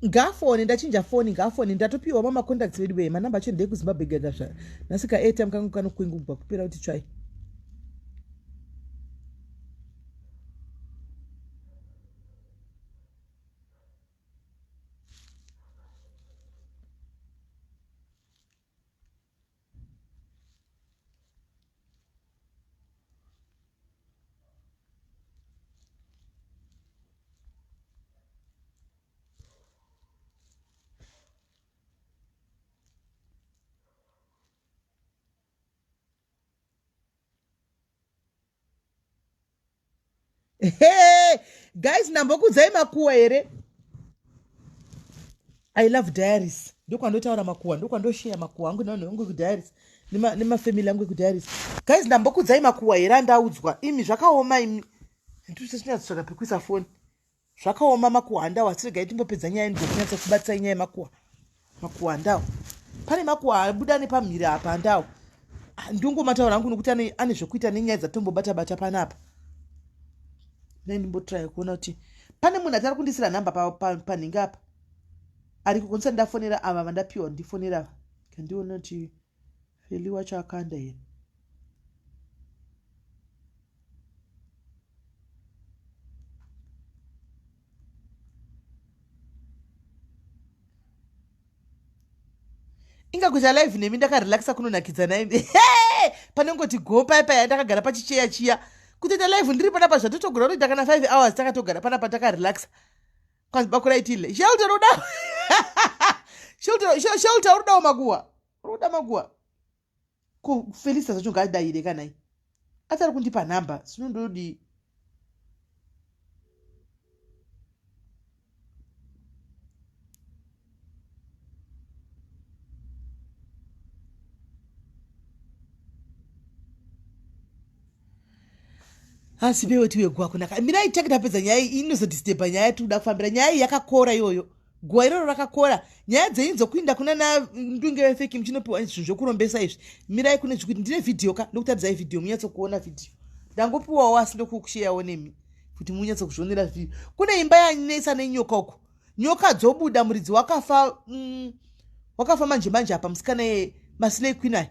Ngafone, ndachinja foni, ngafone, ndatopiwa mamacontacts vedu vee manamba acho ndekuzimbabwe gaga zva nhasi ka airtime kangu kanokwengugwa kupera kuti tsvai. Hey, guys ndambokudzai makuwa here? I love diaries, ndokwandotaura makuwa, ndokwandosheya makuwa angu nevanhu vangu ekudiaries nemafamily angu ekudiaries. Guys, ndambokudzai makuwa here andaudzwa? Imi zvakaoma imi, ndisinatsvaka pekuisa foni. Zvakaoma makuwa andawo, asi regai timbopedza nyaya ndigokunyatsa kubatsai nyaya yemakuwa. Makuwa andawo, pane makuwa abuda nepamhiri apa andawo, ndongomataura hangu nokuti ane zvekuita nenyaya dzatombobata bata panapa. Dai ndimbotraya kuona kuti pane munhu atari kundisira nhamba panhinga apa ariko kondisati ndafonera ava vandapiwa ndifonera ava kandiona kuti Feli wacho akanda here. Inga kuita live nemi ndakarelaxa kunonakidza naimi panongoti go paya paya ndakagara pachicheya chiya kutoita live ndiri panapa zvatotogona kutoita kana 5 hours takatogara panapa takarelaxa. Kwanzi bakuraitile shelter uda shelter shelter uri makuwa uri kuda makuwa ko Felista zvacho ngaadaire kanai ati ari kundipa nhamba zvino ndodii? Asi beweti weguwa kunaka mirai tange tapedza nyaya iyi inozodisturba nyaya yatiri kuda kufambira. Nyaya iyi yakakora iyoyo, guwa iroro rakakora. Nyaya dzenyu dzokuinda kuna na ndunge vefeki muchinopiwa zvinhu zvokurombesa izvi, mirai kune zvikuti ndine vhidhiyo ka, ndokutaridzai vhidhiyo munyatsokuona vhidhiyo. Ndangopiwawo asi ndokukusheyawo nemi kuti munyatsokuzvionera vhidhiyo. Kune imba yanetsa nenyoka uko, nyoka dzobuda, muridzi wakafa, wakafa manje manje apa musikana ye maslay queen aya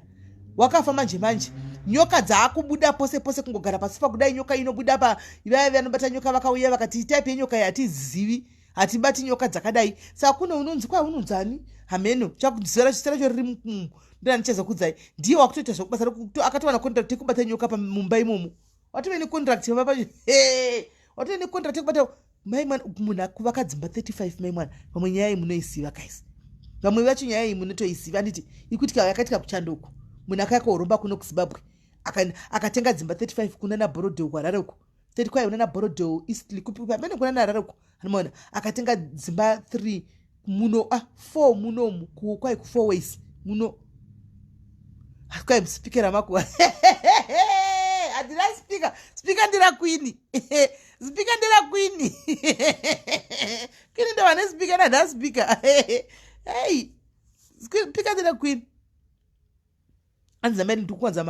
wakafa manje manje, nyoka dzaakubuda pose pose, kungogara pasi pakudai nyoka inobuda. Pa vaya vanobata nyoka vakauya vakati type yenyoka yatizivi, hatibati nyoka dzakadai. Saka kune unonzi kwa unonzani hameno chakudzora chita racho riri ndandichazokudzai, ndiye wakutoita zvekubasa akatowana contract yekubata nyoka pamumba imomo. Watove necontract pamba pacho, watove necontract yekubata mai mwana. Munhu akuvaka dzimba 35 mai mwana. Vamwe nyaya iyi munoisiva guys, vamwe vacho nyaya iyi munotoisiva handiti? Ikuitika yakaitika kuchandoko, munhu akayakaoromba kuno kuZimbabwe akatenga dzimba 35 kuna naBorodale kuHarare uko, 30 kwai kuna naBorodale Eastly kupi pamene kuna naHarare uko anomaona akatenga dzimba 3 muno, ah, 4 munomu kwai ku 4 ways muno. Kwai musipikera makuva handina spika, spika ndira kwini, spika ndira kwini, kwini ndova nespika nanda spika, hey, spika ndira kwini. Anzi namai ndikuwanza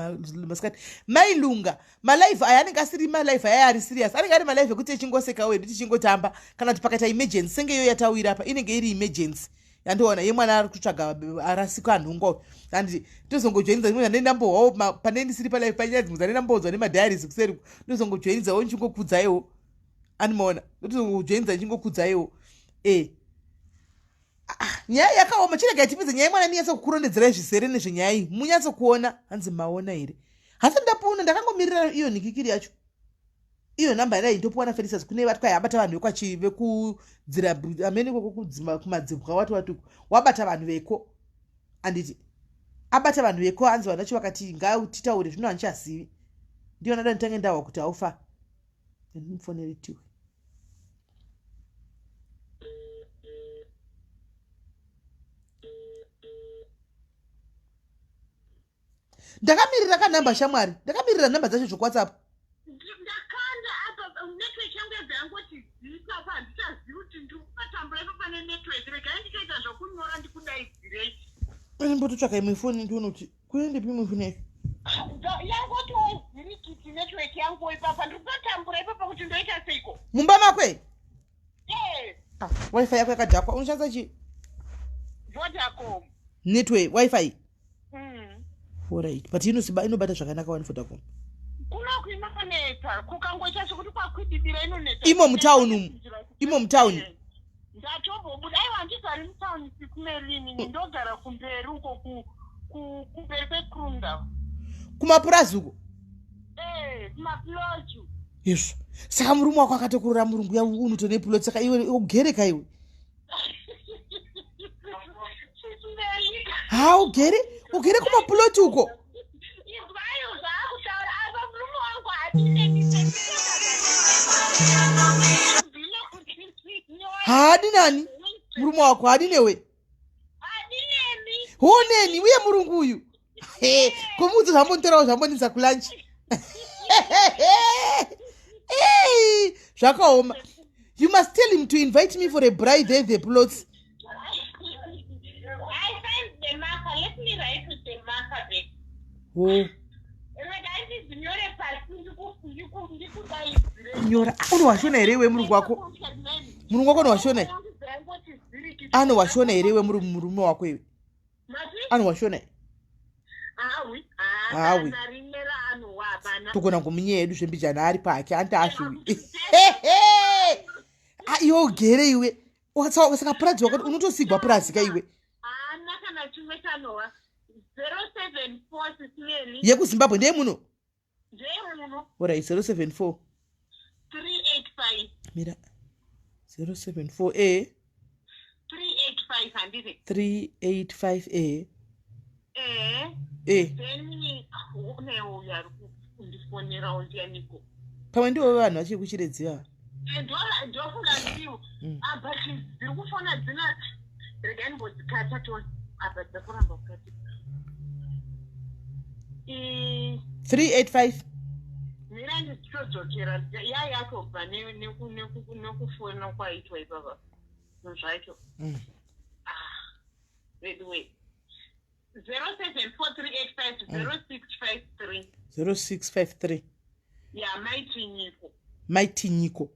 masikati mailunga malive aya anenge asiri malive aya ari serious, anenge ari malive ekuti tichingoseka wedu tichingotamba, kana kuti pakaita emergency senge iyo yatawira apa inenge iri emergency yandiona yemwana ari kutsvaga arasika nhungo handiti? Tozongojoinidza imwe zvandei ndambohwawo pane ndisiri palive panyaya dzimwe dzandei ndamboudzwa nemadiaries kuseri, ndozongojoinidzawo ndichingokudzaiwo animaona, ndozongojoinidza ndichingokudzaiwo e ah, nyaya yakaoma. Chiregai tipedze nyaya yemwana ndinyatso kukurondedzerai zvizere nezvenyaya iyi munyatso kuona. Hanzi maona here? Hasi ndapuna, ndakangomirira iyo nhikikiri yacho, iyo nhamba yadai ndopuwa naFelisas kune vatwa yabata vanhu vekwachi vekudzira amene ikoko kumadzibwa wati wati wabata vanhu veko anditi abata vanhu veko. Hanzi vanhu vacho vakati ngatitaure zvino, handichazivi, ndiyo nada nditange ndahwa kuti haufa ndimufonere tiwe. Ndakamirira kanhamba shamwari, ndakamirira nhamba dzacho zvokuWhatsApp. Ndakanda apa network yangu yabva yangoti zita apa, handichazivi kuti ndiri kupatambura ipo pane network. Regai nditoita zvokunyora ndikudaidzirei. Ndimbototsvaka imwe foni ndione kuti kuendepi imwe foni yacho. Yangotiwo zirikiti network yangu ipapa, ndiri kutotambura ipapa kuti ndoita seiko. Mumba makwe? Ah, wifi yako yakadhakwa unoshandisa chii? Vodacom. Network wifi. Alright, but inosiba inobata zvakanaka wani Vodacom. Kunoku inonetsa, kukangoita sekuti kwakwidibira inonetsa. Imo mutown umu. Imo mutown. Ndatombobuda, aiwa handigari mutown sikumelini, ndogara kumberi uko kumberi kwekrunda. Kumapurazi uko? Eh, kumaplots. Izvo. Saka murume wako akatokurora murungu ya unotone plot saka iwe ugere ka iwe. Ha ugere? Ugere kumaplot uko? Izwayo zvaakutaura apa murume wangu hatineni. Haadi nani? Murume wako haadi newe? Hadinemi. Honeni uye murungu uyu. He, kumuudza zvambonitorawo zvambonisa kulunch. Hey, zvakaoma. You must tell him to invite me for a bride there the plots. I find the marker. Let me write with the marker back. Oh. Regai ndidzinyore pasi ndikudaidzire. Nyora. Unowashona here iwe murungu wako? Murungu wako unowashona? Anowashona here iwe murume wako iwe? Anowashona? Hawi. Hawi. Togona kumunyaya yedu zvembijana ari pake anti azviwi. Iwe ugere iwe. Saka purazi wakati unotosigwa purazi ka iwe. Haana kana chimwe chanowa. 074 Sisimeli. YekuZimbabwe ndeyemuno? Ndeyemuno. Alright, 074. 385. Mira. 074 A. 385 handiti? 385 A. Eh. Eh. Then une uyo ari kundifonerawo ndianiko? Pamwe ndivo vanhu vachiri kuchiredziva. Ndofunga ndivo. But dziri kufona dzina regai ndimbodzikata toni. Apa dzakuramba kukati. 385. Mira ndichitodzokera yayatobva nekufona kwaitwa ipapa. Zvacho. Anyway. 074385 0653. 0653. Ya Mighty Nyiko. Mighty Nyiko.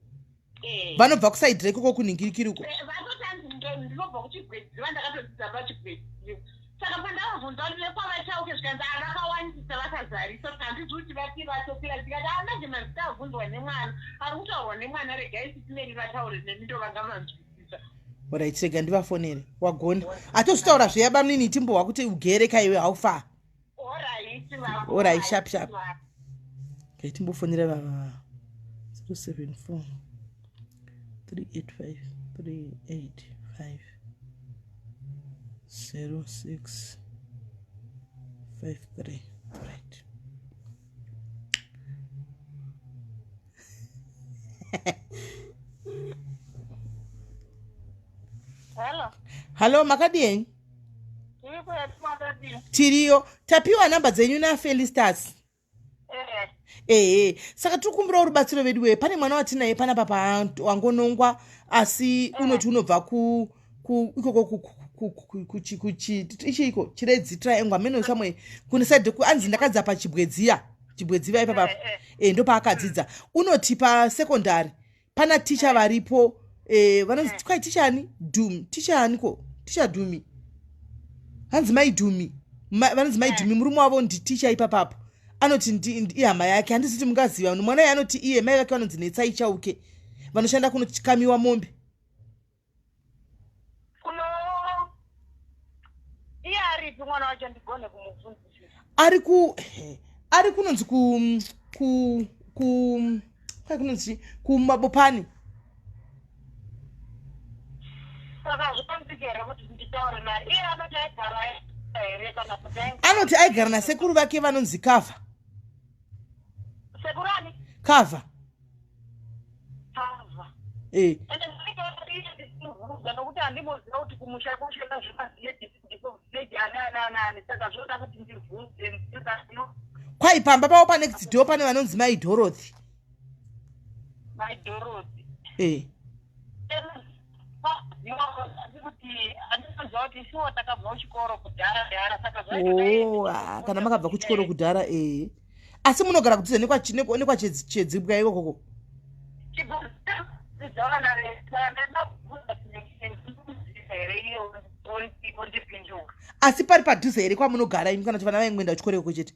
Vanobva kusaidhi rekoko kunhingirikiri uko. Vatotanzi ndinobva kuChigwedziva, ndakatodzidza paChigwedziva. Saka pandavabvunza kuti vekwavaChauke zvikanzi vakawandisa vakazarisa, saka handizi kuti vapi vatopera. Ndikati manje mazita abvunzwa nemwana ari kutaurwa nemwana, regai Sisimeri vataure nemi ndovanga vanzwisisa. Alright, rega ndivafonere. Wagona. Atozvitaura zveya bamnini timbohwa kuti ugere ka iwe haufa. Alright, Alright, sharp sharp. Okay, timbofonera vava 074 385 385 06 53. Right. Hello. Hello, makadii? Tiriyo. Tapiwa namba dzenyu naFelistas. Ehe, saka tiri kukumbirawo rubatsiro vedu wee. Pane mwana watinaye panapa wangonongwa asi unoti unobva ku ikoko ichiiko Chiredzi Triangle ameno samwe kune side anzi ndakadzidza paChibwedziya Chibwedziva ipapa ndopaakadzidza. Unoti pasecondary pana ticha varipo vanonzi kwai ticha ani Dumi, ticha aniko, ticha Dumi, hanzi mai Dumi, vanonzi mai Dumi, murume wavo nditicha ipapapo. Anoti ihama yake, handisi kuti mungaziva mwana iye. Anoti iye mai vake vanonzi Netsai Chauke, vanoshanda kunokamiwa mombe. Kuno iye aripi mwana wacho ndigone kumubvunzisisa? Ari ku ari kunonzi ku ku ku kwai kunonzi chii, kuMabopani. Saka hazvikwanisiki here kuti nditaure naye? Iye anoti aigara here kana kuti Anoti aigara nasekuru vake vanonzi Kavha. Sekuru ani? Kavha. Kavha. E. Ende ndinoita nokuti handimboziva kuti kumusha kushona zvemavhileji ndiko vhileji ani ani ani ani, saka zvoda kuti ndibvunze. Kwai pamba pavo panext door pane vanonzi mai Dorothy. Mai Dorothy. E. Kuti handinoziva kuti isuwo takabva kuchikoro kudhara dhara, saka Oh, ah, kana makabva kuchikoro kudhara e, asi munogara kudhuze nekwaChedzibwa ikokoko. Chibvunzidza vana. iye ondipindura. Asi pari padhuze here kwamunogara imi kana kuti vana vaingoenda kuchikoro ikoko chete?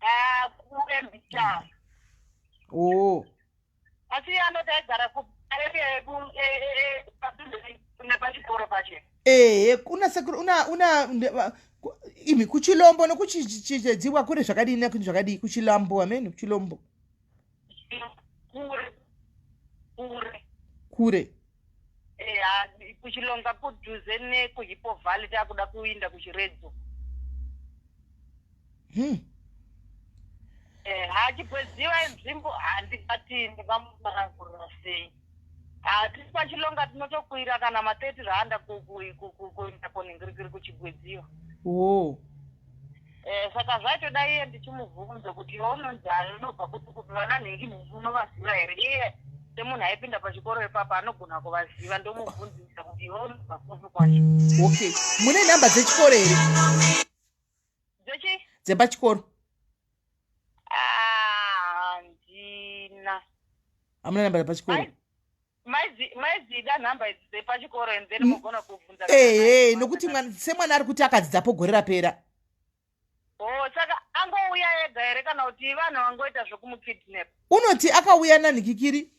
Ah, kuembichana. Oo. Asi iye anoti aigara padhuze nepachikoro pacho. Ehe, kuna sekuru una una imi kuchilombo nokuchichedziwa kure zvakadii nekuti zvakadii kuchilambo amene kuchilombo. Kure. Kure. Kure. Eya, kuchilonga kudhuze nekuHippo Valley takuda kuinda kuchiredzo. Hachigwedziwa inzvimbo handingati ndingamutsanangurira sei. Tiri pachilonga tinotokwira kana ma 30 rand kuenda koningirikiri kuchigwedziwa. Oh. Saka zvaitoda iye ndichimubvunza kuti iwe unonzani unobva kupi kupi vana nhingi nhingi unovaziva here iye semunhu aipinda pachikoro ipapa anogona kuvaziva ndomubvunzisa kuti iwe unobva kupi kwacho. Okay, mune nhamba dzechikoro here? Dzechi? Dzepachikoro. Handina. Hamuna nhamba dzepachikoro? Maizida nhamba idzi dzepachikoro and then mogona kubvunza. Ehe, nokuti semwana ari kuti akadzidzapo gore rapera. Oh, saka angouya ega here kana kuti vanhu vangoita zvekumukidnap? Unoti akauya nanhikikiri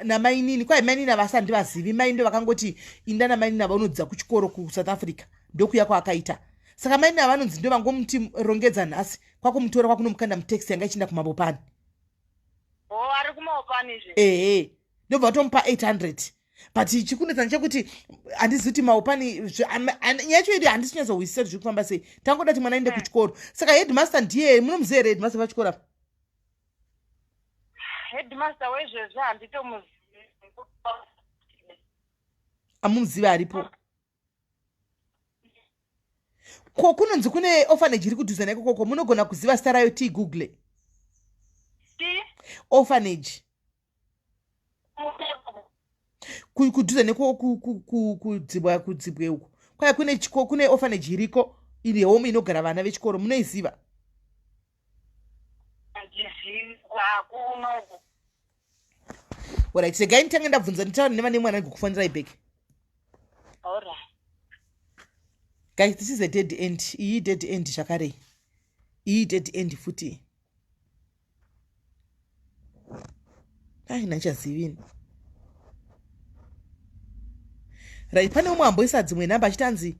namainini. Kwai mainini avasi handivazivi, mai ndo vakangoti inda namainini ava unodzidza kuchikoro kuSouth Africa, ndokuya kwaakaita. Saka mainini ava vanonzi ndo vangomuti rongedza nhasi kwakumutora kwakunomukanda mutaxi yanga ichienda kumabopani. Oh, ari kumabopani izve? Ehe, ndobva vatomupa 800. But chikunetsa ndechekuti handizivi kuti maopani nyaya yacho iri handisi kunyatsohwisisa kuti zviri kufamba sei. Tangoda kuti mwana aende kuchikoro. Saka headmaster ndiye munomuziva here headmaster pachikoro apa? Headmaster wezvezvo handitomuzivi. Amumuzivi aripo? Ko kunonzi kune orphanage iri kudhuze naikokoko, munogona kuziva zita rayo ti google? Ti? Orphanage. Kudhuze nekudzibwa kudzibwe uko kwaya kune chiko kune orphanage iriko iri home inogara vana vechikoro, munoiziva? Alright, regai nditange ndabvunza nditaura nevane mwana ndikukufanira ibheke. Guys, this is a dead end. Iyi dead end zvakare. Iyi dead end futi. Ai, nachazivini. Right, pane umwe amboisa dzimwe nhamba achitanzi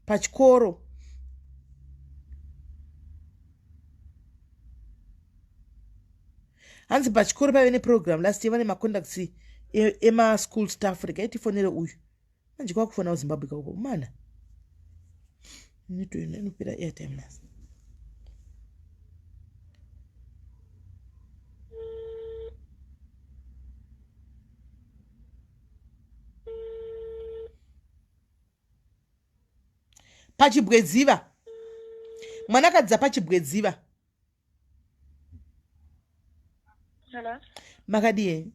pachikoro. Hanzi pachikoro paive neprogram last year, vane macontacts emaschool staff. Regai tifonere uyu manje kwakufona kuZimbabwe kauko mana inopera airtime nasi. Pachibwedziva mwana akadzidza pachibwedziva. Hello. Makadii henyu?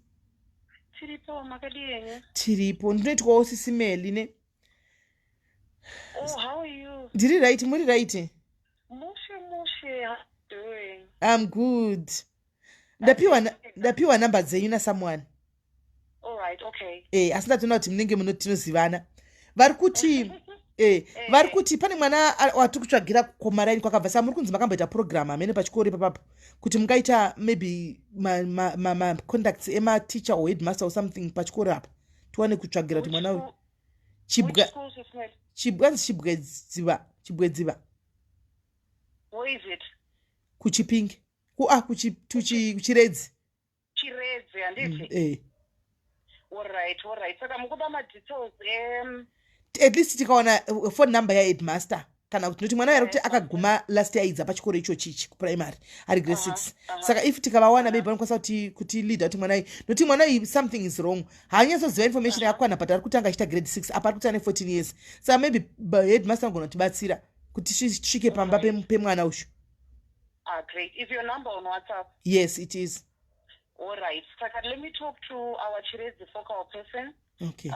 Tiripo, makadii henyu? Tiripo. Ndinoitwawo Sisi Meli ne. Oh, how are you? Ndiri right, muri right? Mushe mushe, how are you doing? I'm good. Ndapiwa number dzenyu na someone. All right, okay. Asi ndatoona kuti munenge munoti tinozivana. Vari kuti vari kuti pane mwana watiri kutsvagira komaraini kwakabva. Saka muri kunzi makamboita program hamene pachikoro ipapapo kuti mungaita maybe macontacts ma, ma emateacher or headmaster or something pachikoro apa tiwane kutsvagira kuti mwana uyu chibwa chibwa nzi chibwedziva chibwedziva. Where is it? Kuchipinge kuchiredzi. Chiredzi, handiti? Eh. Alright. Saka mukuda madetails At least tikawana phone number yaheadmaster kana kuti noti mwana yari kuti akaguma last year aidza pachikoro ichochichi kuprimary ari grade 6. Saka if tikavawana maybe vanokwanisa kuti leader kuti mwana iyi nokuti mwana iyi something is wrong, haanyatsoziva information yakakwana, but ari kutanga achiita grade 6 apa ari kuti ane 14 years. Saka maybe headmaster anogona kutibatsira kuti tisvike pamba pemwana uyu. Ah, great. Is your number on WhatsApp? Yes, it is. All right. Saka let me talk to our Chiredzi focal person. Okay.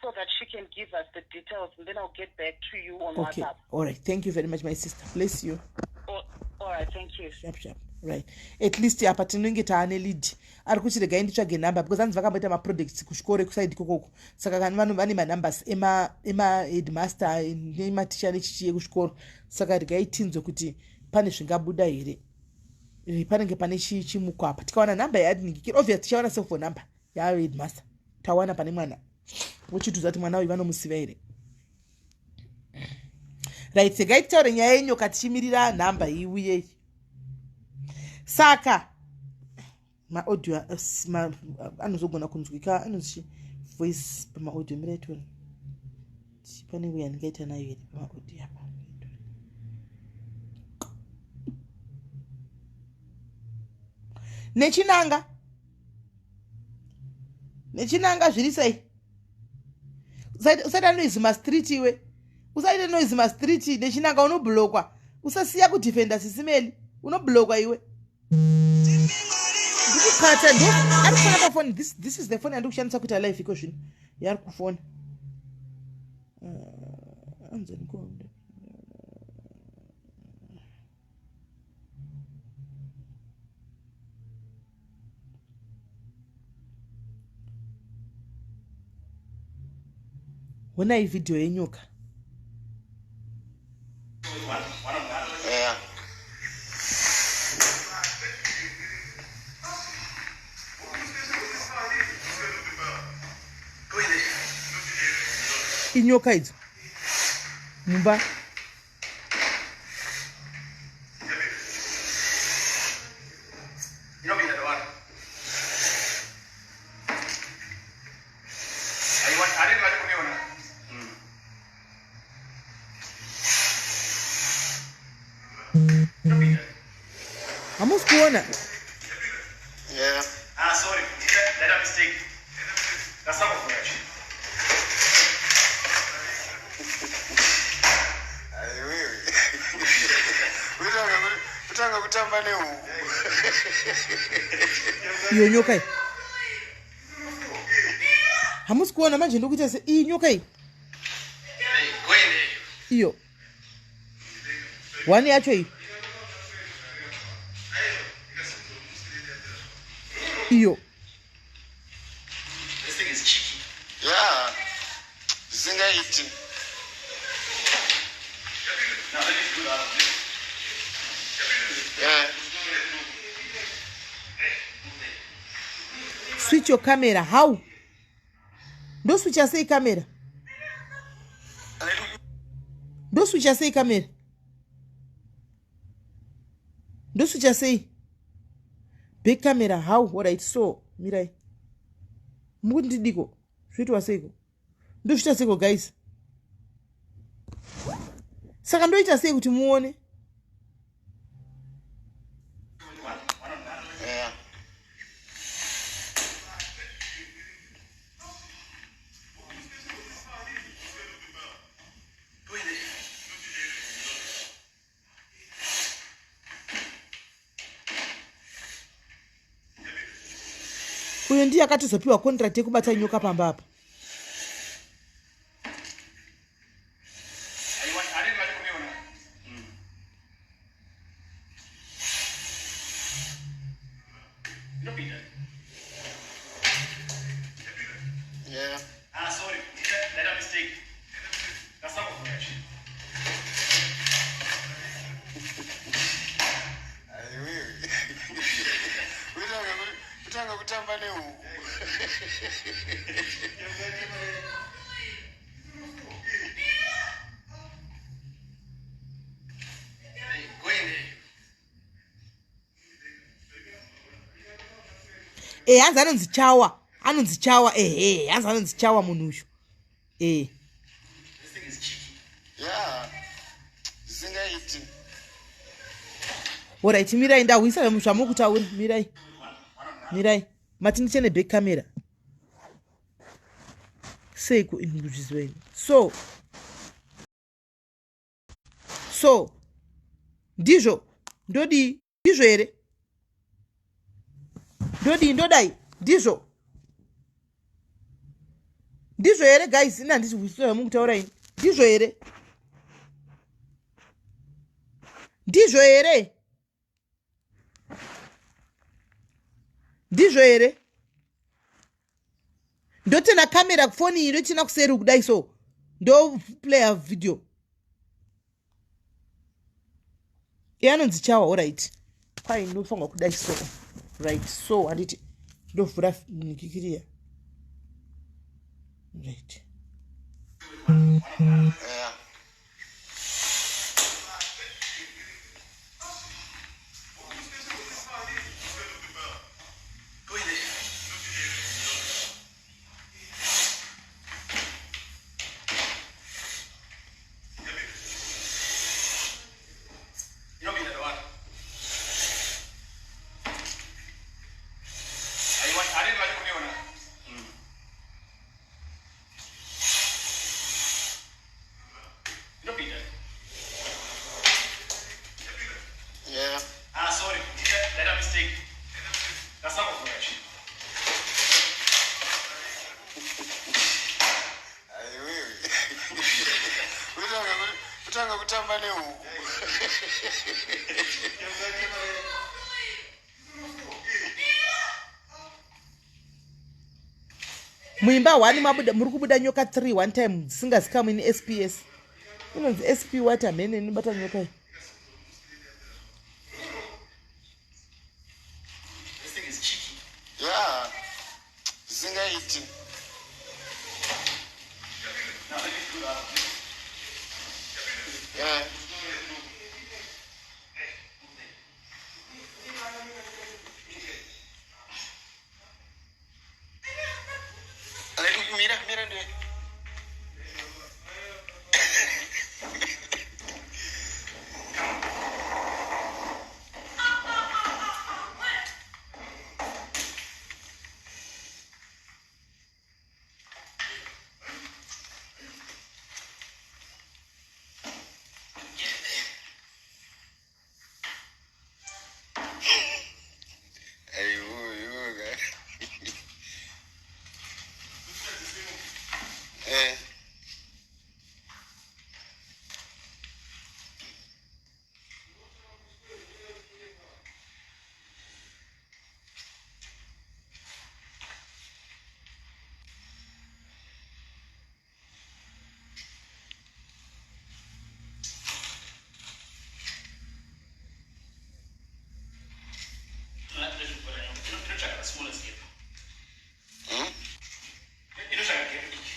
So that she can give us the details and then I'll get back to you on Okay. WhatsApp. All right. Thank you very much, my sister. Bless you. Oh, all All right, thank you. Sharp sharp. Right. At least apa tinenge taane lead. Ari kuti regai nditsvage number because hanzi vakamboita maprojects kuchikoro ekusaidi kokoko. Saka kana vanhu vane manumbers ema ema headmaster nematicha nechichi ekuchikoro. Saka regai tinzwe kuti pane zvingabuda here. Eh, panenge pane chimuko apa. Tikawana number yaadmin, obvious tichawana cell phone number yaheadmaster. Tawana pane mwana. Vochituza kuti mwana uyu vanomusiva here. Right, regai titaure nyaya yenyoka tichimirira nhamba iuye. Saka maaudio eh, anozogona kunzwika anonzi voice pamaaudio mirai tione pane uya ndingaita nayo here pamaaudio apa. Nechinanga nechinanga zviri sei? Usaita noise mastreet iwe, usaite noise mastreet nechinanga unoblokwa. Usasiya kudefenda sisimeli, unoblokwa iwe. Ndikukata ndo ari kufona pafoni. This is the phone yandiri kushandisa kuita live iko zvino yaari kufona. Anzani ko honai vhidhiyo yenyoka. Yeah. Inyoka idzo mumba. Hamusi kuona? Yeah. Ah, sorry. That a mistake. That's not what Aiwewe. Kutanga kutamba nehuku. Iyo nyoka iyi hamusi kuona manje ndokuita se iyi nyoka iyi iyo one yacho iyi iyo. This thing is cheeky. Yeah. Zvisingaiti. Now let me do that. Yeah. Switch your camera. How? Ndoswitcha sei camera? Ndoswitcha sei camera? Ndoswitcha sei back camera? How? Alright, so mirai mukuti ndidiko zvoitwa seiko? Ndozviita seiko guys? Saka ndoita sei kuti muone? Yeah. Uyo ndiye akatozopiwa contract yekubata nyoka pamba apa. Yeah. Ah, sorry. That a mistake. That's not what Aiwewe. Kutanga kutamba nehuku. Go in there. E, hanzi anonzi Chawa, anonzi Chawa. Ehe, hanzi anonzi Chawa munhu uyu e. This thing is cheeky. Yeah. Zvisingaiti. Alright, mirai ndahwisa zvamukutaura. Mirai, mirai, mati ndichene back camera seiko? Ini kuzviziva ini. So ndizvo ndodii? Ndizvo here? Ndodii? Ndodai? Ndizvo, ndizvo here guys? Ini handisi kuhwisisa zvamukutaura ini. Ndizvo here? Ndizvo here? Ndizvo here? Ndotena kamera kufoni iyi ndochina kuseri kudai so ndoplaya video. Iye anonzi chawa orit kwai ndinofanirwa kudai so right so handiti ndovhura nikikiriya right. Yeah. Yeah. Ah, sorry. That a mistake. That's not what Aiwewe. Kutanga kutamba nehuku. Muimba one mabuda muri kubuda nyoka 3 one time dzisingazikamwi nesps inonzi sp what hamene inobata nyoka iyi. This thing is cheeky. Yeah. Zvisingaiti. Now let me do that. Yeah. Mira, mira ndiwe. Aiwo, iwo ka. Eh. Inotsvaka smallest gap. Inotsvaka gap diki.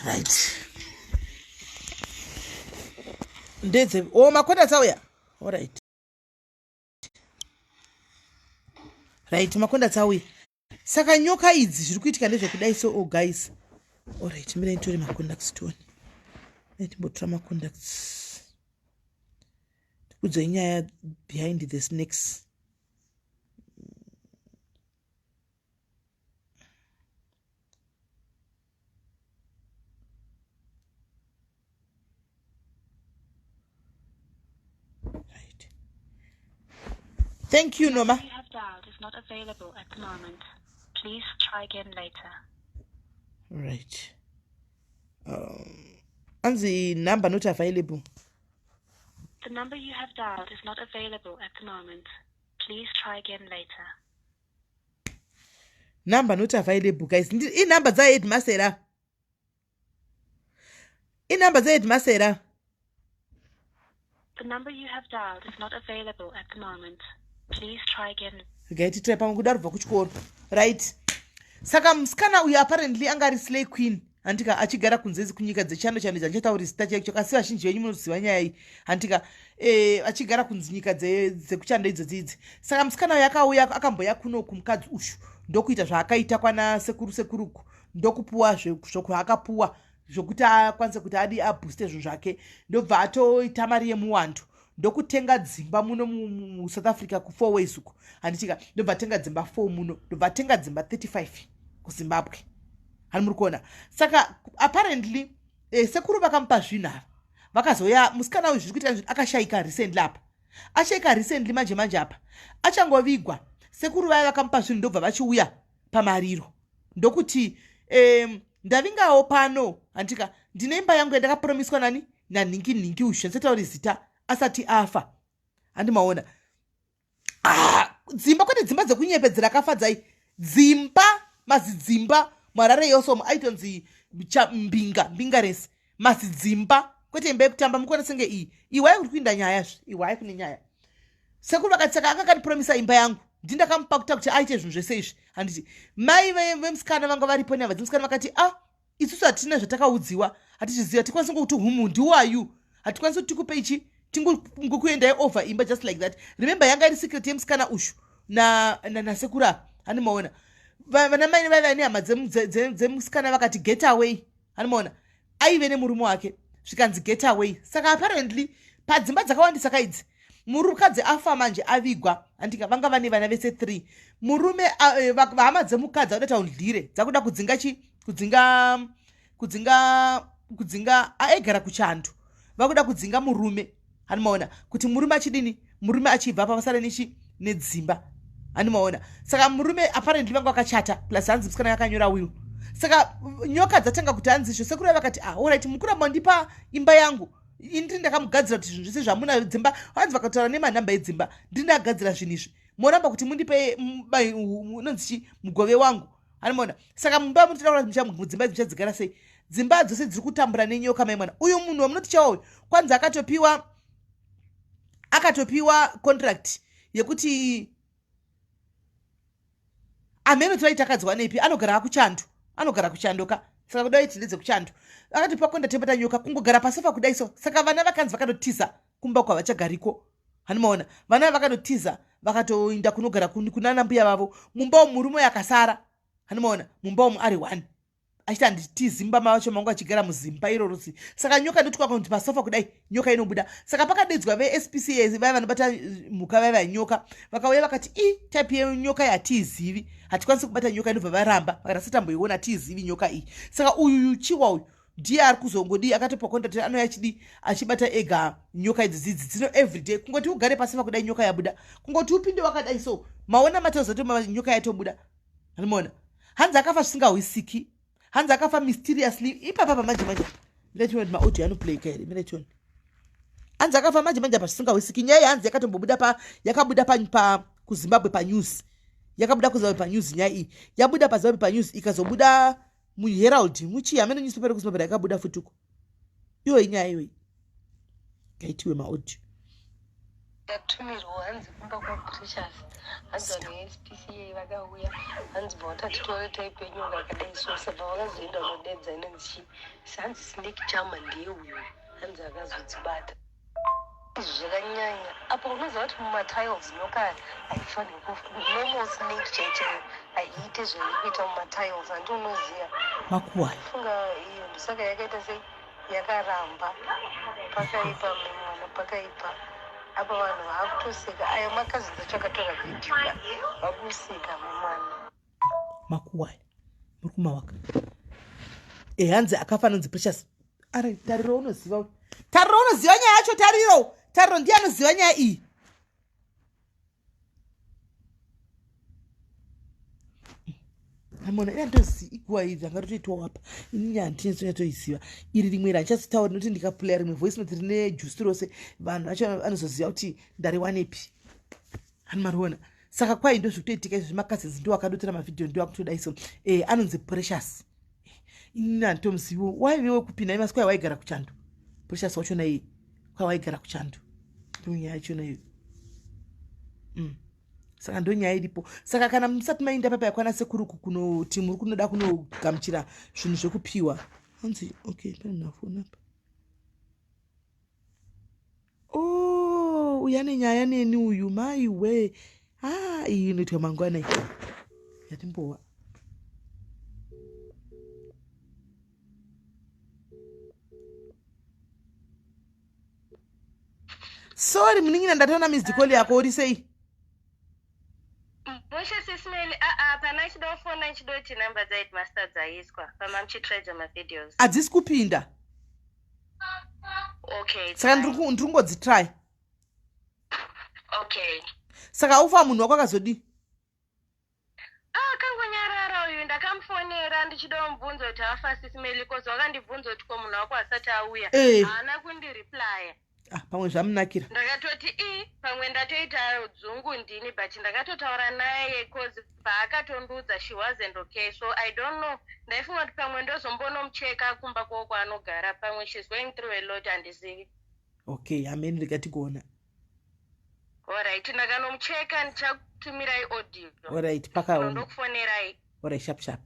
Right, ndedze o makonda auya. Alright, right, makonda auya. Saka nyoka idzi zviri kuitika ndezvekudai so. Oh guys, alright, mirai nditore macontacts tione. Mirai timbotora macontacts tikudzai nyaya behind the snakes. Right, thank you, Noma. You have dialed is not available at the moment. Please try again later. Right, anzi number not available. The number you have dialed is not available at the moment. Please try again later. Number not available, guys. Inumber dzaheadmaster, inumber dzaheadmaster. The number you have dialed is not available at the moment. Please try again. Regai titrai pamwe kuda rubva kuchikoro. Right, saka musikana uyu apparently anga ari slay queen, handika, achigara kunzezi kunyika dzechando chando dzandichatauri zita chaicho, kasi vazhinji venyu munoziva nyaya iyi, handika, achigara kunzinyika dzekuchando idzodzi idzi. Saka musikana uyu akauya, akamboya kunoku mukadzi ushu, ndokuita zvaakaita kwana sekuru sekuruku, ndokupuwa zvokuakapuwa zvokuti akwanise kuti adi abhuste zvinhu zvake, ndobva atoita mari yemuwandu, ndokutenga dzimba muno muSouth Africa kuFour Ways uku, handitika, ndobva atenga dzimba 4 muno, ndobva atenga dzimba 35 kuZimbabwe, hani muri kuona. Saka apparently sekuru vakamupa zvinhu ava vakazoya. Musikana uyu zviri kuita akashayika recently apa, ashayika recently manje manje apa, achangovigwa. Sekuru vaya vakamupa zvinhu ndobva vachiuya pamariro ndokuti ndavingawo pano, handika, ndine imba yangu yandakapromiswa nani. nanhingi nhingi uyu shandisatauri zita asati afa handimaona ah, dzimba kwete dzimba dzekunyepedzera kafadzai dzimba mazidzimba muharare yose umu aitonzi mbinga mbinga rese mazidzimba kwete imba yekutamba mukuona senge iyi iwai kuri kuinda nyaya zve iwai kune nyaya sekuru vakati saka anga akandipromisa imba yangu ndindakamupa kuta kuti aite zvinhu zvese izvi handiti mai vemusikana vanga varipo neava dzemusikana vakati a ah, isusu hatina zvatakaudziwa hatizviziva hatikwanisi ngokuti humu ndiwayu hatikwanisi kuti tikupe ichi tingokuendai over imba just like that remember yanga iri secret yemusikana ushu nasekuru apa hani maona vana mai vaiva nehama dzemusikana vakati get away hani maona aive nemurume wake zvikanzi get away saka apparently padzimba dzakawandisa kaidzi murukadzi afa manje avigwa andika vanga vane vana vese 3 murume eh, hama dzemukadzi akuda taundlire dzakuda kudzinga chi kudzinga kudzinga kudzinga aigara kuchando vakuda kudzinga murume hanimaona kuti murume achidini murume achibva apa vasara nechi nedzimba hanimaona saka murume apparently vanga vakachata plus hanzi musikana yakanyora will saka nyoka dzatanga kuti hanzi izvo sekuru vakati ah orit mukuramba ndipa imba yangu ini ndiri ndakamugadzira kuti zvinhu zvese zvamuna dzimba hanzi vakataura nemanhamba edzimba ndiri ndakagadzira zvinhu izvi moramba kuti mundipe unonzi chi mugove wangu anomaona saka mumba munotoda kuti mudzimba idzi muchadzigara sei dzimba dzose dziri kutambura nenyoka mai mwana uyu munhu wamunoti chawo uyu kwanzi akatopiwa akatopiwa contract yekuti ameno tivaiti akadzwa nepi anogara akuchando anogara kuchando ka saka kudai tine dzekuchando akatopiwa contract yebata nyoka kungogara pasofa kudai so saka vana vakanzi vakatotiza kumba kwavachagariko hanimaona vana vakatotiza vakatoinda kunogara kunana mbuya vavo mumba umu murume uyo akasara hanimaona mumba umu ari one achiti handitizi mumba mavacho mangu achigara muzimba iroro si saka nyoka ndotwa kunzi pasofa kudai nyoka inobuda saka pakadedzwa vespca vaya vanobata eh, mhuka vaya vanyoka vakauya vakati i type yenyoka yatiizivi hatikwanisi kubata nyoka inobva varamba vakati asitamboiona hatiizivi nyoka iyi saka uyu chiwa uyu ndiye ari kuzongodii akatopa contract anouya achidii achibata ega nyoka idzi dzidzi dzino everyday kungoti ugare pasi pakudai nyoka yabuda kungoti upinde wakadai so maona matazoto nyoka yatobuda anomaona hanzi akafa zvisingahwisiki hanzi akafa mysteriously ipapa pamanje manje mirationa kuti maaudio anoplayka here mirationa hanzi akafa manje manje apa zvisingahwisiki nyaya hanzi yakatombobuda pa yakabuda pa, pa kuzimbabwe panews yakabuda kuzimbabwe panews nyaya iyi yabuda pazimbabwe panews ikazobuda muherald muchii hamene newspaper rekuzimbabwe rakabuda futi uko iyo inyaya iyoyi ngaitiwe maaudio ndatumirwa hanzi kumba kwaprecious hanzi vanhu vespca vakauya hanzi bva vatati tore type yenyoka yakadai so sabva vakazoenda kunodedza inonzi chii hanzi snake charmer ndiye uyu hanzi akazodzibata Izvi zvakanyanya apa unoziva kuti mumatiles nyoka haifanirwi kufa normal snake chaiyo chaiyo haiite zvairi kuita mumatiles handi unoziva makuwaya funga iyo ndosaka yakaita sei yakaramba pakaipa mwana pakaipa apa vanhu vaakutoseka ayo makazins acho akatora vhidhiyo ka vakuseka memwana makuwaya muri kumawaka ehanzi akafa anonzi precious ari tariro unoziva tariro unoziva nyaya yacho tariro tariro ndiye anoziva nyaya iyi amona ina ndozi iguwa iri ranga rotoitwa wapa ini nyaya ndinezonyatoiziva iri rimwe randichazotaura nokuti ndikaplaya rimwe voice note rine jusi rose vanhu vacho vanozoziva kuti ndariwanepi hani mariona saka kwai ndozvikutoitika izvo zvemacousins ndo akadotora mavhidhiyo ndo akutodai so eh, anonzi precious inini handitomuziviwo waive wekupinda imasi kwai waigara kuchando precious wachona iye kwai waigara kuchando ndonyaya yachona iyo mm. saka ndonyaya iripo saka kana musati mainda papa yakwana sekuruku kunoti muri kunoda kunogamuchira zvinhu zvekupiwa hanzi okay pane nafoni apa Oh, uyu ane nyaya neni uyu mai we ah, iyi inoitwa mangwana iyi yatimbowa sorry munin'ina ndatoona missed call yako uri sei Mushe sismeli aa pana achida kufona achida kuti number dzaheadmaster dzaiswa pamamuchitredza mavideos hadzisi kupinda okay saka ndiri kungodzitry okay saka ufa munhu wako akazodii ah kangonyarara uyu ndaka Ndakamufonera ndichida kumubvunza kuti afa Sis Melly, cause wakandibvunza kuti ko munhu wako asati auya. Haana kundireplya. Ah, pamwe zvamunakira. Ndakatoti i pamwe ndatoita dzungu ndini, but ndakatotaura naye cause paakatondiudza she wasn't okay, so I don't know. Ndaifunga kuti pamwe ndozombonomucheka kumba kwavo kwaanogara, pamwe she's going through a lot, handizivi. Okay, ameni, rikatikuona. Alright, ndakanomucheka ndichakutumirai audio. Alright, pakaoma. Ndokufonerai. Alright, sharp sharp.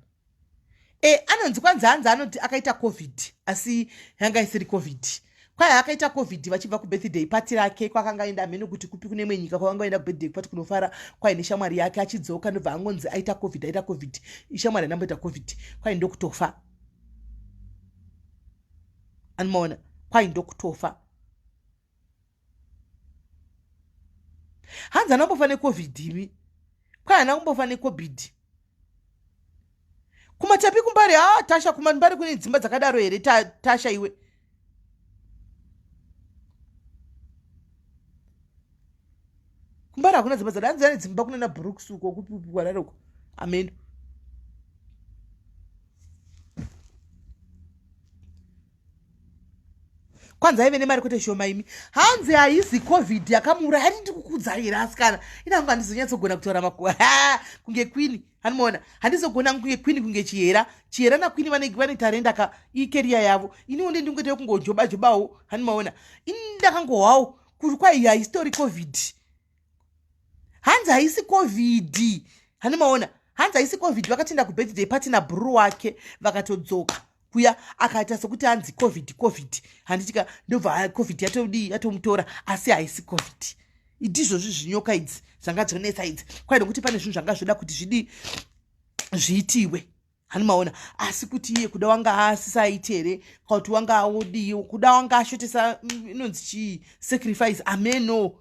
E, anonzi kwanzi hanzi anoti akaita COVID, asi yanga isiri COVID. Kwai akaita COVID vachibva kubirthday party rake kwakanga aenda, hamene kuti kupi, kune imwe nyika kwavanga aenda kubirthday party kunofara kwaine shamwari yake. Achidzoka ndobva angonzi aita COVID, aita COVID. Ishamwari anamboita COVID, kwai ndokutofa. Anomaona, kwai ndokutofa. Hanzi anambofa neCOVID imi, kwai hana kumbofa neCOVID. Kumatapi kuMbare? Ha, Tasha, kuMambare kune dzimba dzakadaro here? Tasha iwe, kuMbare hakuna dzimba dzada. Hanzi ane dzimba kunana Brooks uko, kupi kupi, kwarare uko, ameno. Kwanzi aive nemari kwete shoma imi. Hanzi haizi COVID yakamuuraya. Hati ndikukudzai here asikana? Inangu handizonyatsogona kutaura makuva kunge Queen. Hanimaona, handizogona kunge Queen, kunge Chihera. Chihera naQueen vane tarenda ka, icareer yavo. Iniwo nde ndingoita kungojoba jobawo. Hanimaona, ini ndakangohwawo kuti kwai haisitori COVID. Hanzi haisi COVID. Hanimaona, hanzi haisi COVID. Vakatoenda kubirthday party nabhururu wake, vakatodzoka kuya akaita sekuti hanzi COVID, COVID, handitika? Ndobva COVID yatodii, yatomutora, asi haisi COVID. Ndizvozvi zvinyoka idzi zvanga zvonetsa idzi, kwai nokuti pane zvinhu zvanga zvoda kuti zvidii, zviitiwe. Hanimaona, asi kuti iye kuda wanga asisaiti here, kana kuti wanga aodii, kuda wanga ashotesa inonzi chii, sacrifice, ameno.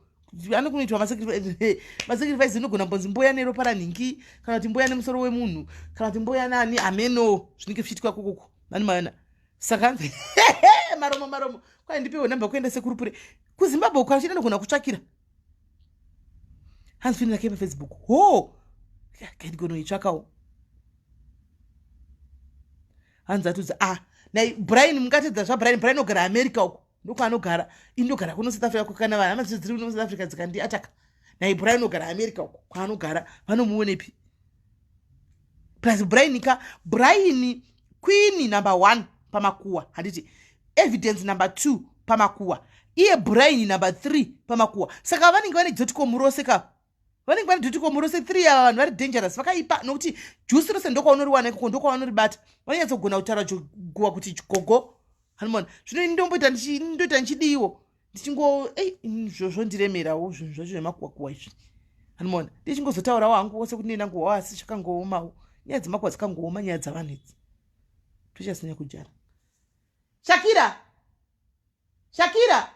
Anokunoitwa masacrifice, inogona mbonzi mboya neropa ranhingi, kana kuti mboya nemusoro wemunhu, kana kuti mboya nani, ameno zvinenge zvichiitwa kokoko. Hanimaona, saka hanzi maromo maromo. Kwai ndipewo namba kuenda sekurupure kuZimbabwe uko, achida ndogona kutsvakira. Hanzi fini rake paFacebook ho, kaindigonoitsvakawo. Hanzi atudza, ah, nai Brian, mungatedza zvaBrian. Brian ogara America uko, ndokwaanogara. Indogara kuno South Africa. Kana vanhu hama dziri kuno South Africa dzikandiataka, nai Brian ogara America uko kwaanogara, vanomuonepi? Plus Brian ka, Brian, Queen number one pamakuwa, handiti? Evidence number two pamakuwa, iye Brian number three pamakuwa. Saka vanenge vane dotcom rose ka, vanenge vane dotcom rose three ava. Vanhu vari dangerous, vakaipa, nokuti juice rose ndokwaunoriwana ikoko, ndokwavanoribata. Vanonyatsogona kutaura guwa kuti gogo. Hanimona, zvino ndomboita ndoita ndichidiwo, ndichingo ei zvondiremerawo zvinhu zvacho zvemakuwakuwa izvi. Hanimona, ndichingozotaurawo hangu wose kuti nenanguwawo, asi zvakangoomawo. Nyaya dzemakuwa dzakangooma, nyaya dzavanhu idzi. Tochasinya kujara. Shakira, Shakira,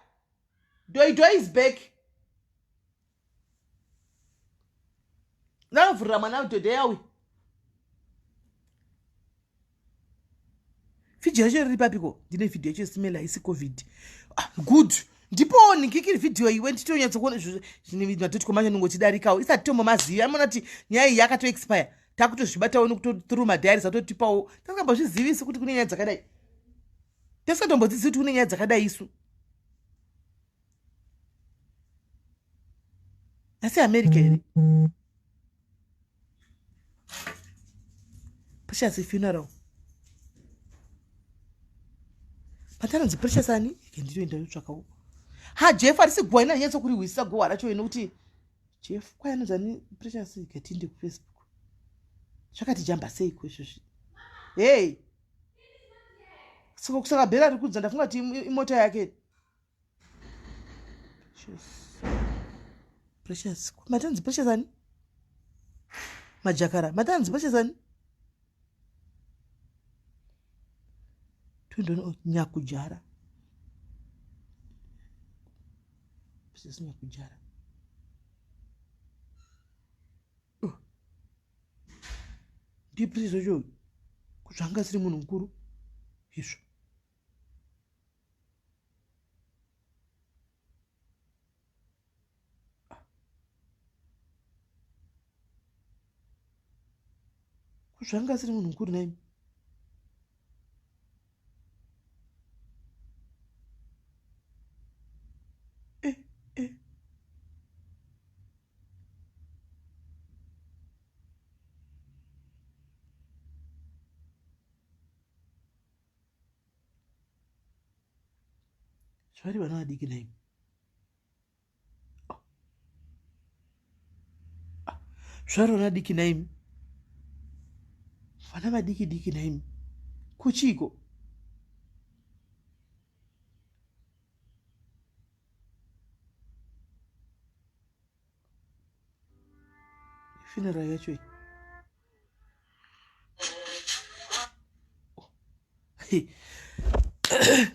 doidoi is back. Ndanovhurira mwana dhodhe yawe. Vhidhiyo yacho riri papiko? Ndine vhidhiyo yacho simela, haisi COVID. Ah, good, ndipo nikikiri vhidhiyo iwe, nditonyatsokuona madotcom acho nongotidarikawo isati tombomazivi. Amona kuti nyaya iyi yakatoexpire, takutozvibatawo nekuto through madiaries atotipawo. Tasingambozvizivisi kuti kune nyaya dzakadai, tasingatombodzidzisi kuti kune nyaya dzakadai isu. Asi America here? Precious funeral patanonzi Precious ani ke, nditoenda yotsvakawo. Ha, Jeff, harisi guwa ina nyatsokurihwisisa guwa racho ino kuti Jeff kwai anonzi ani Precious. Gatinde kuFacebook zvakati jamba seiko izvozvi? Hei, saka bhera riri kudza, ndafunga kuti imota yake. Precious, Precious, matanzi Precious ani? Majakara, matanzi Precious ani? Toendoona Nyakujara, Precious Nyakujara. Ndiye Precious wacho zvanga asiri munhu mukuru izvo. Zvanga asiri munhu mukuru naimi. Eh, eh. Zvari vana vadiki naimi. Zvari vana diki naimi. Vana vadiki diki naimi. Kuchiko. Funeral yacho iyi.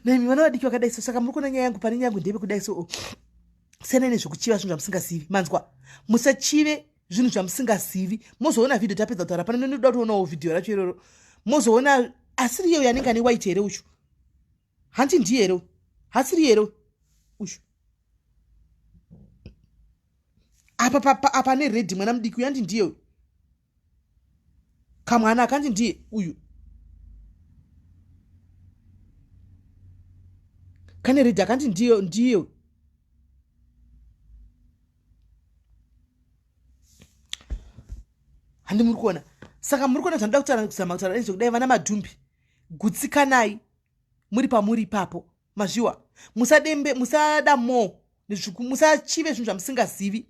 Naimi vana vadiki vakadai so saka muri kuona nyaya yangu pane nyaya yangu ndeve kudai so oh. Siyanai nezvekuchiva zvinhu zvamusingazivi manzwa musachive zvinhu zvamusingazivi mozoona vhidhiyo tapedza kutaura pano ndoda kutoonawo vhidhiyo racho iroro mozoona asiri iyeyo yanenge ane white here uchu hanti ndiye here hasiri here uyu apa papa apa ane red mwana mudiki uyu hanti ndiye uyu kamwana akanzi ndiye uyu kane red akanzi ndiye ndiye handi muri kuona saka muri kuona zvanoda kutaura kuzama kutaura nezvekudai vana madhumbi gutsikanai muri pamuri ipapo mazviwa musadembe musada more musachive zvinhu zvamusingazivi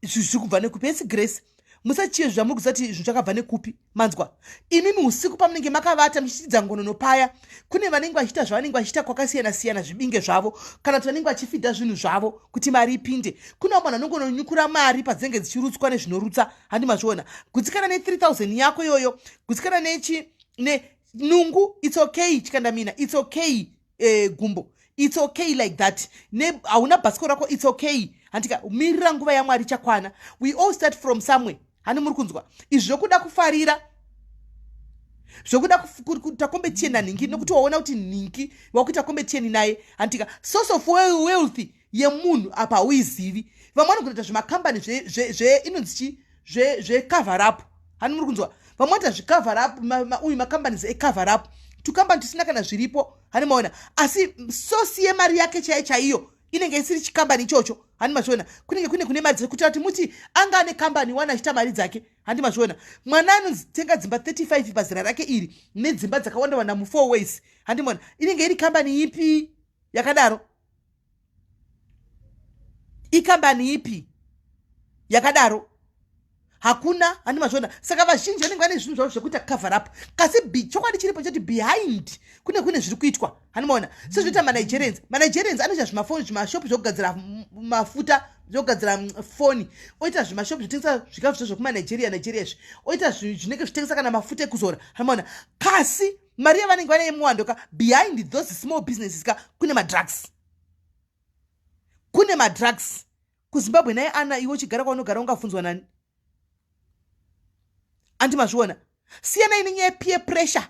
zviri kubva nekupi esi grace musachive zvamuri kuziva kuti zvinhu zvakabva nekupi manzwa imimi usiku pamunenge makavata muchiitidza ngonono paya kune vanenge vachiita zvavanenge vachiita kwakasiyana siyana zvibinge zvavo kana kuti vanenge vachifidha zvinhu zvavo kuti mari ipinde kune vamwe vanhu vanongononyukura mari padzinenge dzichirutswa nezvinorutsa handi mazviona gutsikana ne 3000 yako iyoyo gutsikana nechi ne nungu its okay chikandamina its okay eh, gumbo its okay like that ne hauna bhasikoro rako its okay handika mirira nguva yamwari ichakwana we all start from somewhere hani muri kunzwa izvi zvokuda kufarira zvokuda kuita competition nanhingi nokuti waona kuti nhingi wakuita competition naye handika source of wealth yemunhu apa hauizivi vamwe vanogona kuita zvemakambani zve inonzi chii zvecover up hani muri kunzwa vamwe vanoita zvecover up uyu macompanies ecover up tukambani tusina kana zviripo hani maona asi sosi yemari yake chaiyo chaiyo inenge isiri chikambani ichocho handi mazviona kunenge kune kune mari dzake kuitira kuti muti anga ane kambani wana achiita mari dzake handi mazviona mwana anotenga dzimba 35 pazera rake iri nedzimba dzakawanda wanda mufour ways handi maona inenge iri kambani ipi yakadaro ikambani ipi yakadaro hakuna handi mazviona saka vazhinji vanenge vane zvinhu zvavo zvekuita cover up kasi chokwadi chiripo choti behind kune kune zviri kuitwa handi maona sezvinoita manigerians manigerians anoita zvimafoni zvimashop zvekugadzira mafuta zvekugadzira foni oita zvimashop zvitengesa zvikafu zvo zvekumanigeria nigeria izvi oita zvinenge zvitengesa kana mafuta ekuzora handi maona kasi mari yavanenge vane yemuwando ka behind those small businesses ka kune madrugs kune madrugs kuzimbabwe naye ana iwe uchigara kwaunogara ungafunzwa nani andi mazviona siyanai nenyaya yepeer pressure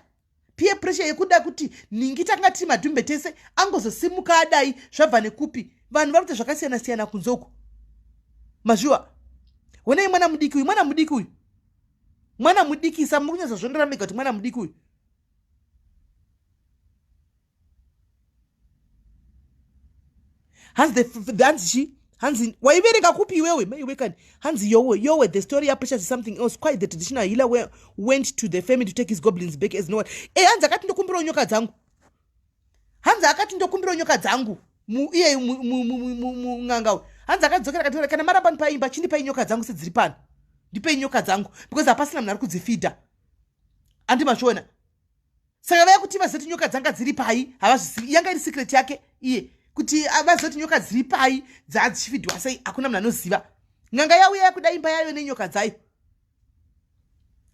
peer pressure yekuda kuti nhingi takanga tiri madhumbe tese angozosimuka adai zvabva nekupi vanhu vari kuita zvakasiyana siyana kunze uku mazviwa honai mwana mudiki uyu mwana mudiki uyu mwana mudikisa muri kunyatsa zvondera mega kuti mwana mudiki uyu hanzi the hanzi chi hanzi waiverenga kupi iwewe maiwe kani hanzi yowe yowe the story yaprecious is something else quite the traditional healer went to the family to take his goblins back as no one e hanzi akati ndokumbirawo nyoka dzangu hanzi akati ndokumbirawo nyoka dzangu iye mun'anga uyu hanzi akadzokera akati kana maramba ndipaimba chindipai nyoka dzangu sedziri pano ndipei nyoka dzangu because hapasina munhu ari kudzifidha andi mazviona saka vaya kuti vazive kuti nyoka dzanga dziri pai havazvizivi yanga iri secret yake iye kuti vazive kuti nyoka dziri pai dzaadzichifidhwa sei hakuna munhu anoziva n'anga yauya yakuda imba yayo nenyoka dzayo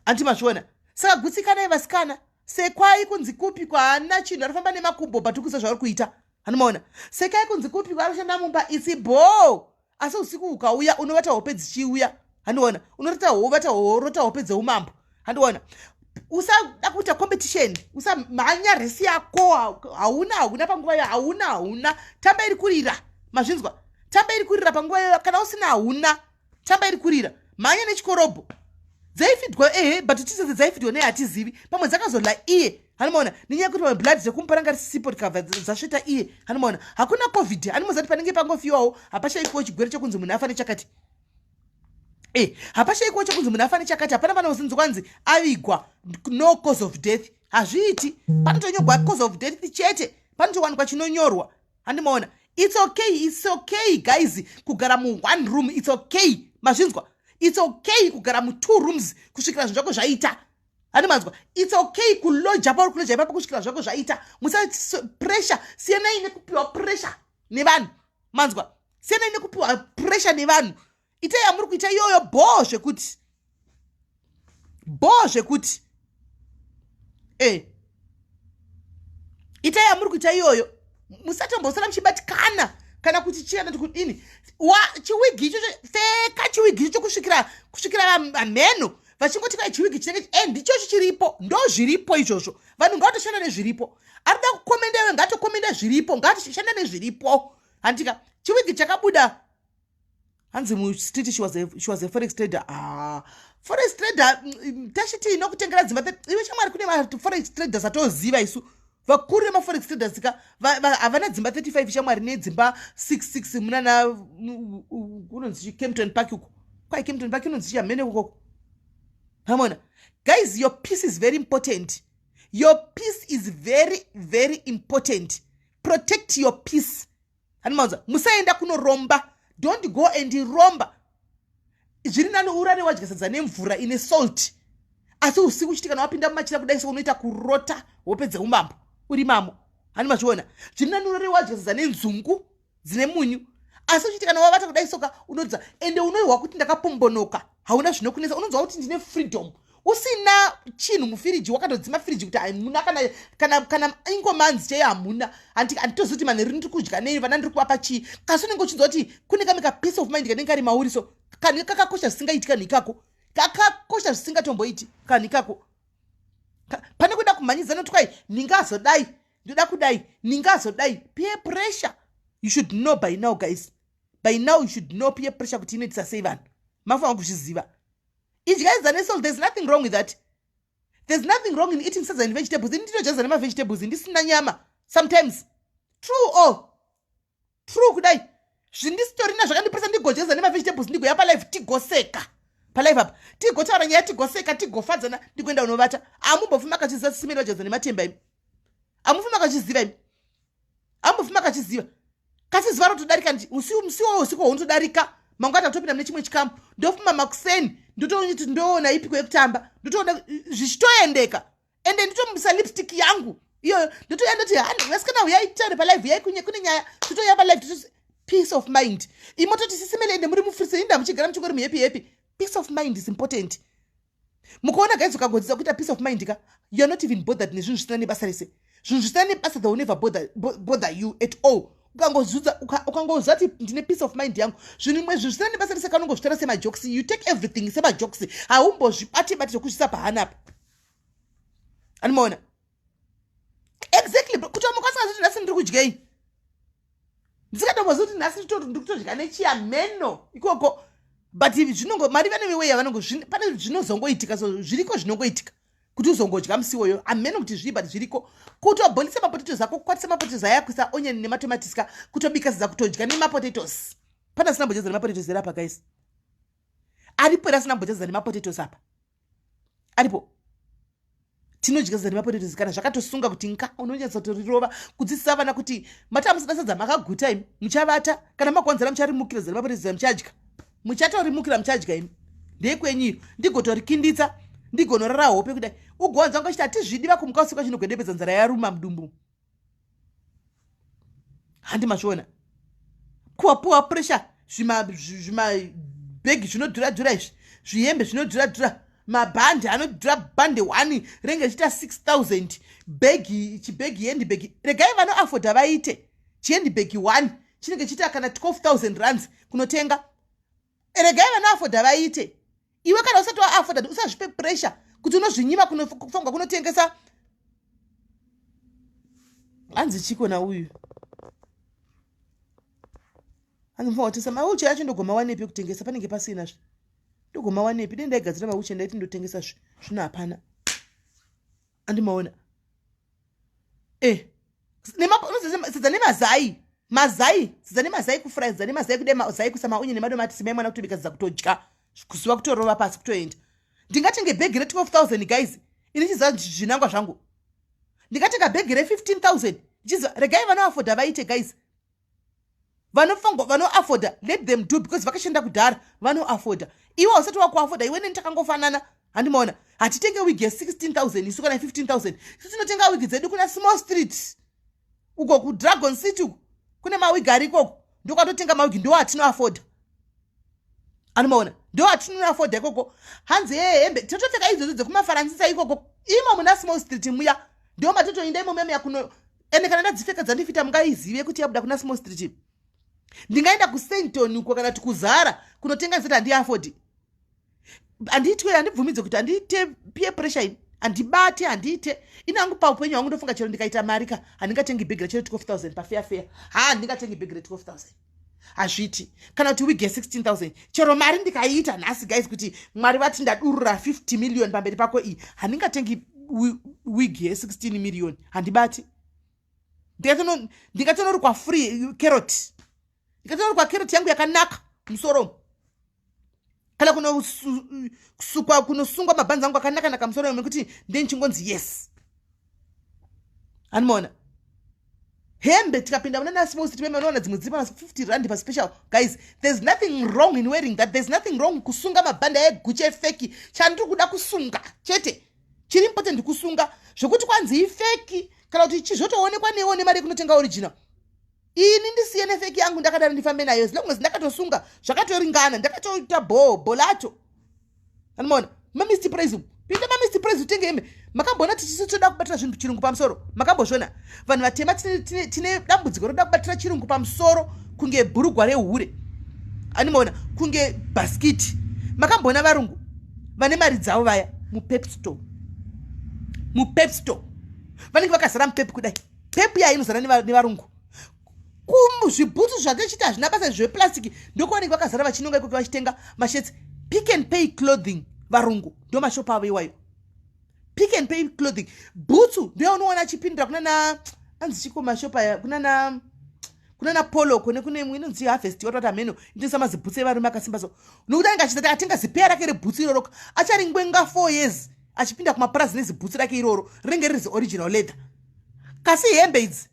andi mazviona saka gutsikanai vasikana sekwai kunzi kupi kwaana chinhu arifamba nemakumbo but ukuziva zvauri kuita anomaona sekai kunzi kupi kwaarikushanda mumba isi bhoo asi usiku ukauya unovata hope dzichiuya handiona unorota hovata horota hope dzeumambo handiona usada kuita competition usamhanya resi yako hauna hauna panguva iyo hauna hauna tamba iri kurira mazvinzwa tamba iri kurira panguva iyo kana usina hauna tamba iri kurira mhanya nechikorobho Dzaifidwa ehe, but tisese dzaifidwa nei hatizivi. Pamwe dzakazodla iye, hanimaona, nenyaya yekuti pamwe blood rekumupa ranga risipo, rikabva dzasveta iye, hanimaona. Hakuna COVID, hanimoziva kuti panenge pangofiwawo hapashaikwawo chigwere chokunzi munhu afa nechakati. E, hapashaikwawo chokunzi munhu afa nechakati. Hapana panozinzi kwanzi avigwa, no cause of death, hazviiti. Panotonyorwa cause of death chete, panotowanikwa chinonyorwa, handimaona. It's okay, it's okay guys, kugara muone room, it's okay. Mazvinzwa? It's okay kugara mutwo rooms kusvikira zvinhu zvako zvaita, handimanzwa. It's okay kuloja pauri kuloja ipapo kusvikira zvako zvaita. Musa pressure, siyanai nekupiwa pressure nevanhu, manzwa? Siyanai nekupiwa pressure nevanhu. Itai yamuri kuita iyoyo bhoo zvekuti, bhoo zvekuti. E, itai yamuri kuita iyoyo, musatombosara muchibatikana kana kuti chii kana kuti kudini. Chiwigi ichocho, pfeka chiwigi ichocho kusvikira vamheno vachingoti kai chiwigi chinenge e ndichocho chiripo. Ndo zviripo izvozvo. Vanhu ngavatoshanda nezviripo. Arida kukomenda iwe, ngatokomenda zviripo, ngatoshanda nezviripo, handika? Chiwigi chakabuda, hanzi mustreet she was a forex trader. Ah, forex trader tachiti inokutengera dzimba iwe shamwari. Kune maforex traders atoziva isu, vakuru vemaforex traders ka, havana dzimba 35 shamwari, nedzimba 66 munana kunonzi Kempton Park uko. Kwai Kempton Park inonzi chihamene ukoko, hamona. Guys, your peace is very important. Your peace is very very important. Protect your peace, hanimaudza. Musaenda kunoromba. Don't go and romba. Zviri nani urare wadya sadza nemvura ine salt, asi usiku uchiti kana wapinda mumachira kudai so, unoita kurota hope dzeumambo uri mamo, hani mazviona? Zviri nani urare wadya sadza nenzungu dzine munyu, asi uchiti kana wavata kudai soka, unodza ende unoihwa kuti ndakapombonoka, hauna zvinokunetsa, unonzwa kuti ndine freedom, usina chinhu mufiriji, wakatodzima firiji kuti hamuna kana ingomanzi chaiyo hamuna. Handitozivi kuti manheru ndiri kudya nei, vana ndiri kuvapa chii, kasi unenge uchinzwa kuti kune kamwe kapeace of mind kanenge kari mauri. So kanhu kakakosha zvisingaiti, kanhu ikako kakakosha zvisingatomboiti, kanhu ikako. Pane kuda kumhanyidza noti kwai ndingazodai, ndoda kudai, ndingazodai, peer pressure. You should know by now, guys, by now you should know peer pressure kuti inoitisa sei vanhu. Mafanira kuzviziva. Idyai sadza nesalt, there's nothing wrong with that. There's nothing wrong in eating sadza and vegetables. Ini ndinodya sadza nemavegetables ndisina nyama sometimes. True or true kudai zvindisitorina zvakandipresa, ndigodya sadza nemavegetables, ndigoya palive, tigoseka palive apa, tigotaura nyaya, tigoseka, tigofadzana, ndigoenda unovata. Hamumbofi makachiziva sisimeni vadya sadza nematemba imi. Hamufi makachiziva imi, hamufi makachiziva. Kasi zuva rotodarika, musiwo usiku haunotodarika, mangwana takutopinda mune chimwe chikamu. Ndofuma makuseni, ndotoiti ndoona ipiko yekutamba, ndotoona zvichitoendeka, ende nditomubisa lipstick yangu iyoyo, ndotoya ndoti, "Handi vasikana, uyai titaure palive, uyai kune nyaya." Totoya palive, peace of mind. Imototi sisimele ende muri mufrise, inda muchigara muchingori muhappy happy. Peace of mind is important. Mukaona guys, ukagodzidza kuita peace of mind ka, you are not even bothered nezvinhu zvisina nebasa rese. Zvinhu zvisina nebasa, they will never bother you at all. Ukangoziva kuti ndine peace of mind yangu, zvinhu imwe zvinhu zvisina nebasa rese kanongozvitora semajokes. You take everything semajokes, haumbozvibati bati zvekuzvisa pahana apa, animaona? Exactly. Kuti wamukwasingazi kuti nhasi ndiri kudyei, ndisingatombozivi kuti nhasi ndiri kutodya nechiyameno ikoko, but zvinongo mari vane way yavanongo, pane zvinozongoitika. So zviriko zvinongoitika kuti uzongodya musi iwoyo, hameno kuti zvii, but zviriko. Kutobholisa mapotatoes ako, kukwatisa mapotatoes aya, kuisa onion nematomatisi ka, kutobika sadza, kutodya nemapotatoes. Pane asina mbodya nemapotatoes here apa, guys? Aripo here asina mbodya nemapotatoes apa? Aripo? Tinodya sadza nemapotatoes kana zvakatosunga kuti nka unonyatsotorirova. Kudzidzisa vana kuti mati amusada sadza, makaguta imi, muchavata. Kana makuwanzira, mucharimukira sadza nemapotatoes, muchadya, muchatorimukira, muchadya imi. Ndeyekwenyu iyo, ndigotorikinditsa, ndigonorara hope kudai. Ugowanza unga chiti hatizvidi, vakumuka usiku achinogwedebedza, nzara yaruma mudumbu, handi mazviona? Kuwapuwa pressure, zvimabhegi zvinodhura dhura izvi, zvihembe zvinodhura dhura, mabhandi anodhura, bhandi 1 renge richiita 6000, bhegi, chibhegi, handbag. Regai vanoafodha vaite chihandbag 1 chinenge chiita kana 12 000 rands kunotenga. Regai vanoafodha vaite. Iwe kana usati waafodha, usazvipe pressure kuti unozvinyima kunofanirwa kunotengesa. Hanzi chikona uyu, hanzi mufanira kutengesa mawheelchair yacho, ndogoma wanepi kutengesa, panenge pasina zve. Ndogomawanepi? Dei ndaigadzira mauche ndaiti ndotengesa zvino hapana. Andimaona eh sadza nemazai, mazai, sadza nemazai, kufura sadza nemazai, kude mazai, kuisa maonye nemadomati, simai mwana kutobika sadza, kutodya, kuzuva kutorova pasi kutoenda. Ndingatenge bhegi re12 000, guys, ini chiziva zvinangwa zvangu. Ndingatenga bhegi re15 000 ndichiziva? Regai vanoafodha vaite, guys. Vanoafodha, let them do, because vakashanda kudhara, vanoafodha. Iwe usati wakuafodha, iwe neni takangofanana, handimaona? Hatitenge wigi ye16 000 isu, kana 15 000. Isu tinotenga wigi dzedu kuna Small Street uko, kuDragon City uko kune mawigi ari ikoko, ndokwatotenga mawigi, ndo atinoafodha, anomaona? Ndo atinoafodha ikoko. Hanzi hee, hembe tinotopfeka idzodzo dzekumafaranzisa ikoko, imo muna Small Street muya, ndo matotoinda imo muya kuno. Ende kana ndadzipfeka dzandifita, mungaizive kuti yabuda kuna Small Street? Ndingaenda kuSandton uko kana kuti kuZara kunotenga nzeti? Handiafodi, handiitwe, handibvumidze kuti handiite peer pressure ini, handibate, handiite. Ini hangu paupenyu hwangu ndofunga chero ndikaita mari ka, handingatengi bhegi rachero 12 000 pafair fair. Ha, handingatengi bhegi re12 000, hazviti, kana kuti wig ye16 000. Chero mari ndikaiita nhasi, guys, kuti Mwari vati ndadurura 50 million pamberi pako iyi, handingatengi wig ye16 million, handibati. Ndingatonorukwa free carrot, ndingatonorukwa carrot yangu yakanaka musoro, kana kunosukwa, kunosungwa mabhanzi angu akanaka-naka musoro, nekuti ndenchingonzi yes. Handimaona hembe? Tikapinda muna naSmall City meme, unoona dzimwe dziri pana 50 rand paspecial. Guys, there's nothing wrong in wearing that. There's nothing wrong kusunga mabhanda eGucci efake. Chandiri kuda kusunga chete, chiri important kusunga. Zvokuti kwanzi ifake kana kuti chizotoonekwa newo nemari yekunotenga original, ini ndisiye nefake yangu ndakadaro, ndifambe nayo. As long as ndakatosunga zvakatoringana, ndakatoita bho bholato. Anomaona maMr Price? Pinda maMr Price utenge hembe. Makamboona tichisi toda kubatira zvinhu chirungu pamusoro? Makambozviona? Vanhu vatema tine dambudziko roda kubatira chirungu pamusoro kunge bhurugwa rehure, animaona? Kunge bhasikiti. Makamboona varungu vane mari dzavo vaya muPep Store? MuPep Store vanenge vakazara muPep kudai. Pep iya inozara nevarungu. Zvibhutsu zvatichiti hazvina basa zveplastic, ndokuvanenge vakazara vachinonga ikoko vachitenga mashirts. Pick and Pay Clothing, varungu ndo mashopu avo iwayo. Pick and Pay Clothing, bhutsu ndoyaunoona achipindira kuna na anzi chiko mashopu aya, kuna na Polo kune inonzi Harvest, watoti hameno, inotengesa mazibhutsu evarume akasimba. So nokuti anenge achitati atenga zipeya rake rebhutsu iroro, acharingwenga 4 years achipinda kumapurazi nezibhutsu rake iroro, rinenge riri zioriginal leather. Kasi hembe idzi,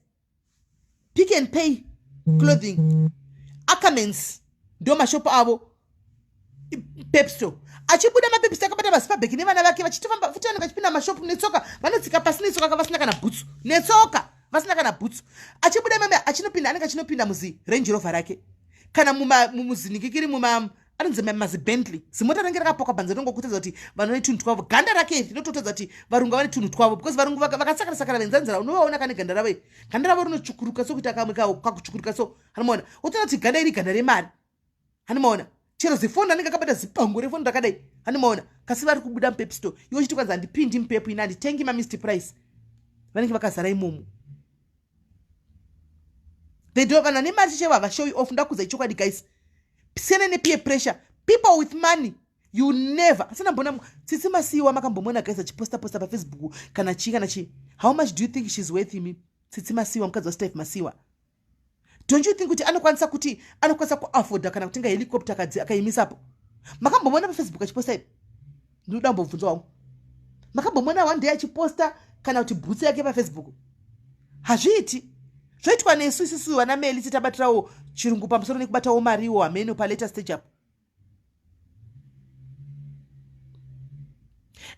Pick and Pay Clothing, Ackermans, ndo mashopu avo. Pep Store, achibuda maPep Store akabata mazipabheki nevana vake vachitofamba futi. Vanenge vachipinda mashopu netsoka, vanotsika pasi netsoka, vasina kana bhutsu, netsoka vasina kana bhutsu. Achibuda mame achinopinda, anenge achinopinda muzi Range Rover rake kana mumuzinikikiri, muma anonzi maziBentley, zimota rinenge rakapakwa panze, rinongokutadza kuti vanhu vane tunhu twavo. Ganda rake rinototadza kuti varungu vane tunhu twavo, because varungu vakasakara sakara venzanzira, unovaona kane ganda ravo, ganda ravo rinotsvukuruka sokuita kamwe kakutsvukuruka. So anomaona, otoona kuti ganda iri ganda remari, hanimaona? Chero zifoni anenge akabata zibango refoni rakadai, hanimaona? Kasi vari kubuda muPep Store, iwo chiti kwanzi handipindi muPep ini, handitengi maMr Price, vanenge vakazara imomo. They do. Vanhu vane mari chichaivo havashowi off. Ndakudza ichokwadi, guys, siyana nepeer pressure. People with money, you never asina mbona Tsitsi Masiyiwa. Makambomona, guys, achiposta posta paFacebook kana chii kana chii? How much do you think she's worth imi? Tsitsi Masiyiwa, mukadzi waSteve Masiyiwa, don't you think kuti anokwanisa, kuti anokwanisa kuafforda kana kutenga helicopter kadzi akaimisapo? Makambomona paFacebook achiposta ipi? Ndinoda kumbobvunza wangu, makambomona one day achiposta kana kuti bhutsu yake paFacebook? Hazviiti. Zvoitwa nesu isusu vana Meli, titabatirawo chirungu pamusoro nekubatawo mariwo hameno palater stage apo.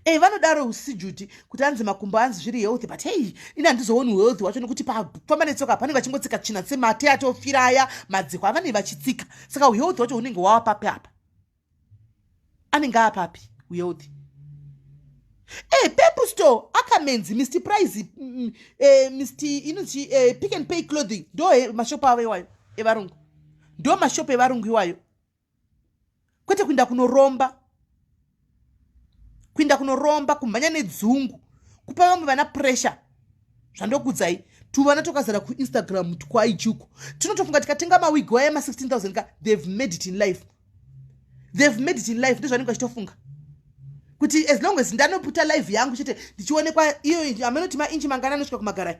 E, vanodaro sijuti kuti anzi makumbo anzi zviri healthy, but hey, ini handizooni healthy wacho, nekuti pafamba netsoka panenge vachingotsika tsvina semate atofira aya madziko avanenge vachitsika. Saka healthy wacho hunenge hwava papi apa? Anenge apapi healthy? E, Pep Store, Ackermans, Mr Price, Mr inonzi Pick and Pay Clothing, ndo mashopu avo iwayo evarungu, ndo mashopu evarungu iwayo. Kwete kuinda kunoromba, kuinda kunoromba, kumhanya nedzungu, kupa vamwe vana pressure. Zvandokudzai, tuvana twakazara kuInstagram twaichuko, tinotofunga tikatenga mawigi waya ma16 000 ka, they've made it in life. They've made it in life, ndozvanenge vachitofunga kuti as long as ndanoputa live yangu chete ndichionekwa iyo amenoti mainchi mangana anosvika kumagarai.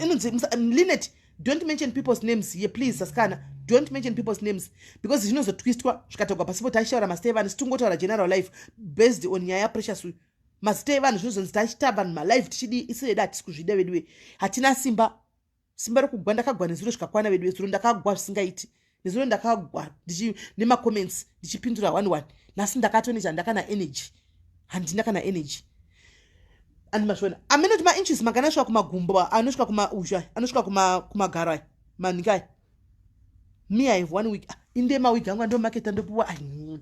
Inonzi Linet, don't mention people's names here, please. Asikana, don't mention people's names because zvinozotwistwa zvikatagwa pasipo. Tachitaura mazita evanhu, sitingotaura general life based on nyaya yaPrecious uyu. Mazita evanhu zvinozonzi tachita vanhu malive tichidii. Isi vedu hatisi kuzvida veduwe, hatina simba, simba rekugwa. Ndakagwa nezuro zvikakwana veduwe. Zuro ndakagwa zvisingaiti, nezuro ndakagwa nemacomments ndichipindura one one. Nhasi ndakatonecha, ndakana energy, handina kana energy. Andimazviona amenoti mainches mangana anosvika kumagumbo, anosvika kumauzha, anosvika kumagaro aya manhingi aya. Me, I have one wig. Ah, inde mawig angu andomaketa, ndopuwa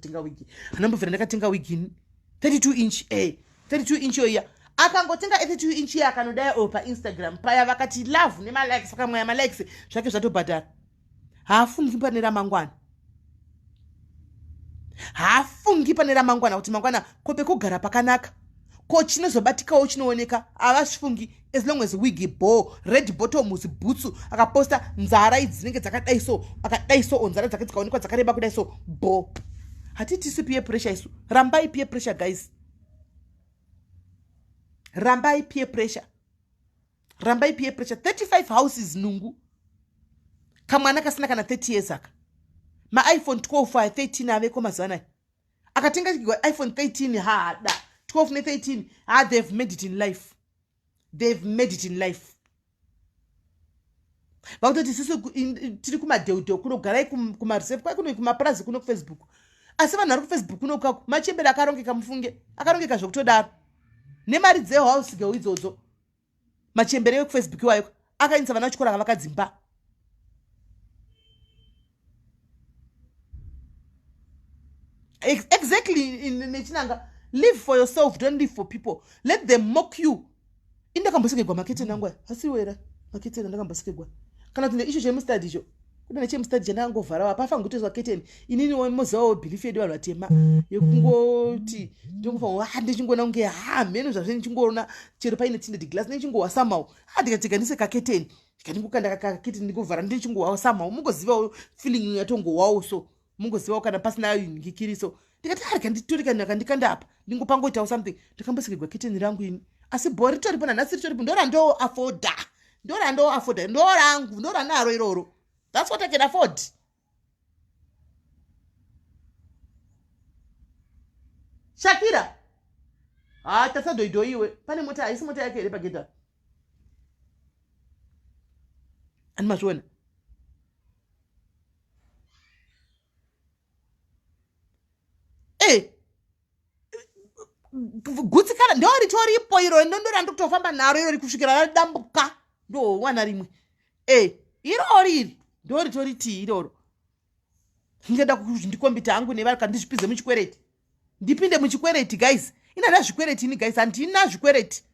tenga wig. Handambobvira ndakatenga wig ini. 32 inch, 32 inch yoiya. Akangotenga 32 inch iye, akanodaya oyo paInstagram paya, vakati love nemalikes, vakamwaya malikes zvake, zvatobhadhara. Haafungi pane ramangwana, haafungi pane ramangwana kuti mangwana ko pekugara pakanaka, ko chinozobatikawo chinooneka, havazvifungi. As long as wig bo red bottoms, bhutsu, akaposta nzara idzi dzinenge dzakadai so, akadai so, nzara dzake dzikaonekwa dzakareba kudai so, bo hatitisi peer pressure isu. Rambai peer pressure, guys, rambai peer pressure, rambai peer pressure. 35 houses, nungu kamwana kasina kana 30 years aka. MaIPhone 12 aya, 13 aveko mazuva anaya. Akatenga iPhone 13, hada 12 ne13, ha, they've made it in life, they've made it in life. Vakutoti isusu tiri kumadheudheu kunogarai kumareserve kwai kuno kumapurazi kuno kuFacebook. Asi vanhu vari kuFacebook kuno kako machembere akarongeka, mufunge, akarongeka zvekutodaro nemari dzehouse girl idzodzo. Machembere ekuFacebook iwayo akaendesa vana vachikoro, akavaka dzimba. Exactly, nechinanga, live for yourself, don't live for people. Let them mock you. Indakambosekegwa maketeni angu aya, asiwera maketeni andakambosekegwa kana kuti neicho chemustard icho, kuda nechemustard chandakangovharawo apafanira kutoiswa keteni. Inini mozivawo belief yedu vanhu vatema yekungoti ndingofanira ha ndichingoona kunge ha mheno zvazve, ndichingoona chero paine tinted glass ndichingowa somehow, ha, ndikatega ndise kaketeni, ndikandingokanda kaketeni ndingovhara, ndichingowawo somehow. Mungozivawo feeling yatongowawo, so mungozivawo kana pasina ngikiriso. Ndikati arika nditorika ndakandikanda apa, ndingopangoitawo something. Ndakambosekegwa keteni rangu ini, asi bho ritoripo nanhasi, ritoripo. Ndorando afforda, ndorando afforda, ndorangu, ndoranaro iroro. That's what I can afford. Shakira, ha, tasadoidoiwe pane mota, haisi mota yake here pagedha? Ani mazviona? E, gutsikana, ndo ritoripo iro, ndondorandi kutofamba naro iro kusvikira radambuka, ndowana rimwe. E, irori iri ndo ritori tii iroro. Ndingada ndikombita hangu nevari kandizvipinze muchikwereti, ndipinde muchikwereti, guys. Inada zvikwereti ini, guys, handina zvikwereti,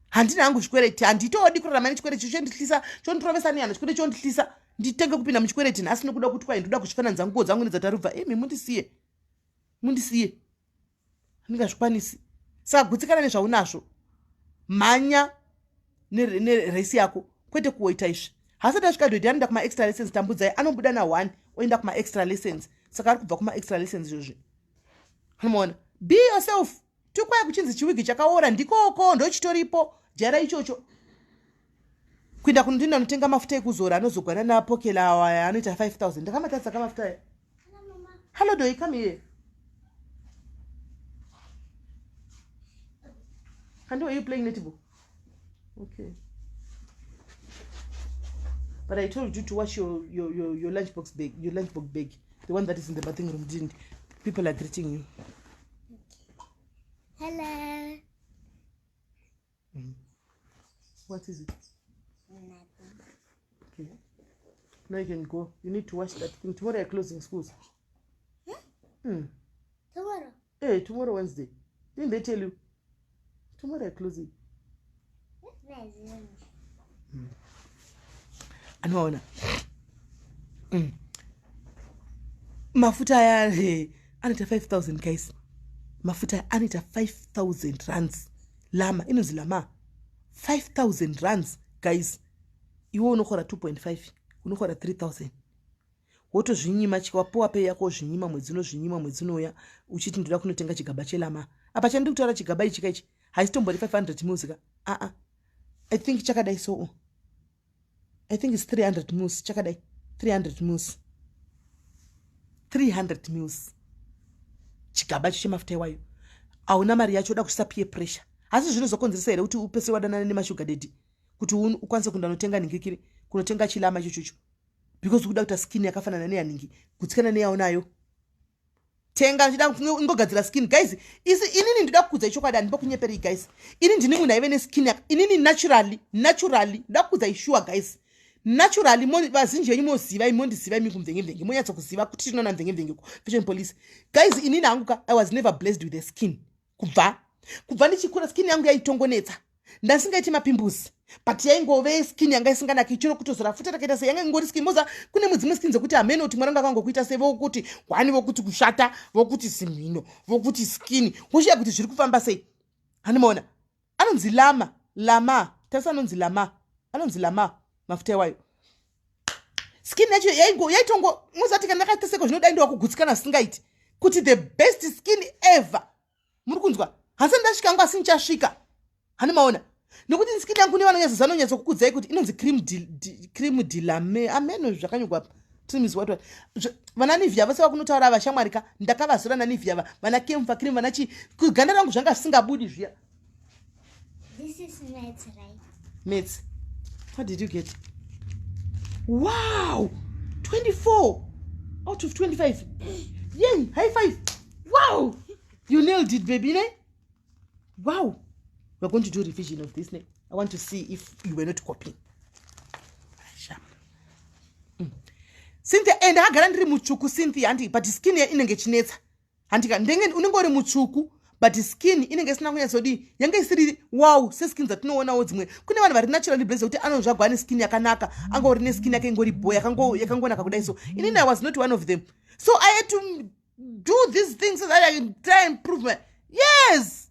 handina hangu zvikwereti. Handitodi kurarama nechikwereti chondihlisa, chondirovesa nehana. Chikwereti chondihlisa, nditenge kupinda muchikwereti nhasi nokuda kuti kwai ndoda kuzvifananidza nguo dzangu nedzatarubva. Imi mundisiye, mundisiye, handingazvikwanisi. Saka gutsikana nezvaunazvo, mhanya neresi yako, kwete kuoita izvi. Hasati asvika dhodhi, anoenda kumaextra lessons. Tambudzai anobuda na1 oenda kumaextra lessons, saka ari kubva kumaextra lessons izvozvi. Anomaona, be yourself. Tukwai kuchinzi chiwigi chakaora ndikoko, ndochitoripo, jaira ichocho. Kuenda kunondinda notenga mafuta ekuzora anozogwana napokela aya anoita 5000. Ndakamatarisa kamafuta aya. Hello doi, come here. Kando, are you playing netball? Okay, but I told you to wash your lunchbox bag, your lunchbox bag, the one that is in the bathing room. Didn't people are greeting you? Hello. What is it? Nothing. Okay, now you can go. You need to wash that thing. Tomorrow you're closing schools. Tomorrow. Hey, tomorrow, Wednesday. Didn't they tell you tomorrow you're closing? Nothing. Anoona Mafuta aya anoita 5000, guys. Mafuta aya anoita 5000 rands. Lama inonzi lama, 5000 rands, guys. Iwe unokora 2.5, unokora 3000. Wotozvinyima wapuwa pay yako wozvinyima mwedzi unozvinyima mwedzi unouya uchiti ndoda kunotenga chigaba chelama. Apa chandiri kutaura chigaba ichi ka ichi haisitombori 500 mils ka. Aa. I think chakadai so. I think it's 300 mils chakadai 300 mils. 300 mils. Chigaba icho chemafuta iwayo. Hauna mari yacho uda kuchisa peer pressure. Asi zvinozokonzeresa here kuti upese wadanana nemashuga daddy kuti ukwanise kuenda unotenga ningikiri kunotenga chilama ichochocho because ukuda kuita skin yakafanana neyaningi gutsikana neyaunayo tenga ndichida ingogadzira skin guys isi inini ndinoda kukudzai chokwadi handipo kunyeperei guys ini ndini munhu aive neskin inini naturally naturally ndoda kukudzai sure guys naturally vazhinji venyu moziva imi mondiziva imi kumvenge mvenge monyatsa kuziva kuti tinoona mvenge mvenge ku fashion police guys inini hangu ka i was never blessed with a skin kubva kubva ndichikura skin yangu yaitongonetsa ndasingaiti mapimbuzi but yaingove skin yanga isinganaki chero kutozora futa rakaita sei yanga ingori skin moza kune mudzimwe skin dzekuti hameno kuti mwana anga akangokuita sei vokuti hwani vokuti kushata vokuti zimhino vokuti skin woshiya kuti zviri kufamba sei handimaona anonzi lama lama tarisa anonzi lama anonzi lama mafuta iwayo skin yacho yaitongo mozati kana ndakaita seko zvinodai ndowakugutsikana zvisingaiti kuti the best skin ever muri kunzwa hasi ndasvika angu asi ndichasvika hani maona nekuti skin yangu nevanonyatso zanonyatso kukudzai kuti inonzi cream di, di, cream dilame ameno zvakanyogwa apa cream is what what vana nivia vose vakunotaura vashamwari ka ndakavazora nanivia va vana kemfa cream vana chi ganda rangu zvanga zvisingabudi zviya This is maths, right? Maths. What did you get? Wow! 24 out of 25. Yay! High five! Wow! You nailed it, baby, ne? Wow! We're going to do revision of this, ne? I want to see if you were not copying. Sharp. Cynthia, and ndakagara ndiri mutsvuku Cynthia, handi, but skin inenge ichinetsa. Handika, ndenge unenge uri mutsvuku but skin inenge isina kunyatsodii, yange isiri wow seskin dzatinoonawo dzimwe. Kune vanhu vari naturally blessed kuti anozvagwa ane skin yakanaka, angori neskin yake ingori boy yakangonaka kudai so. Inini I was not one of them. So I had to do these things so that I can try and prove my yes.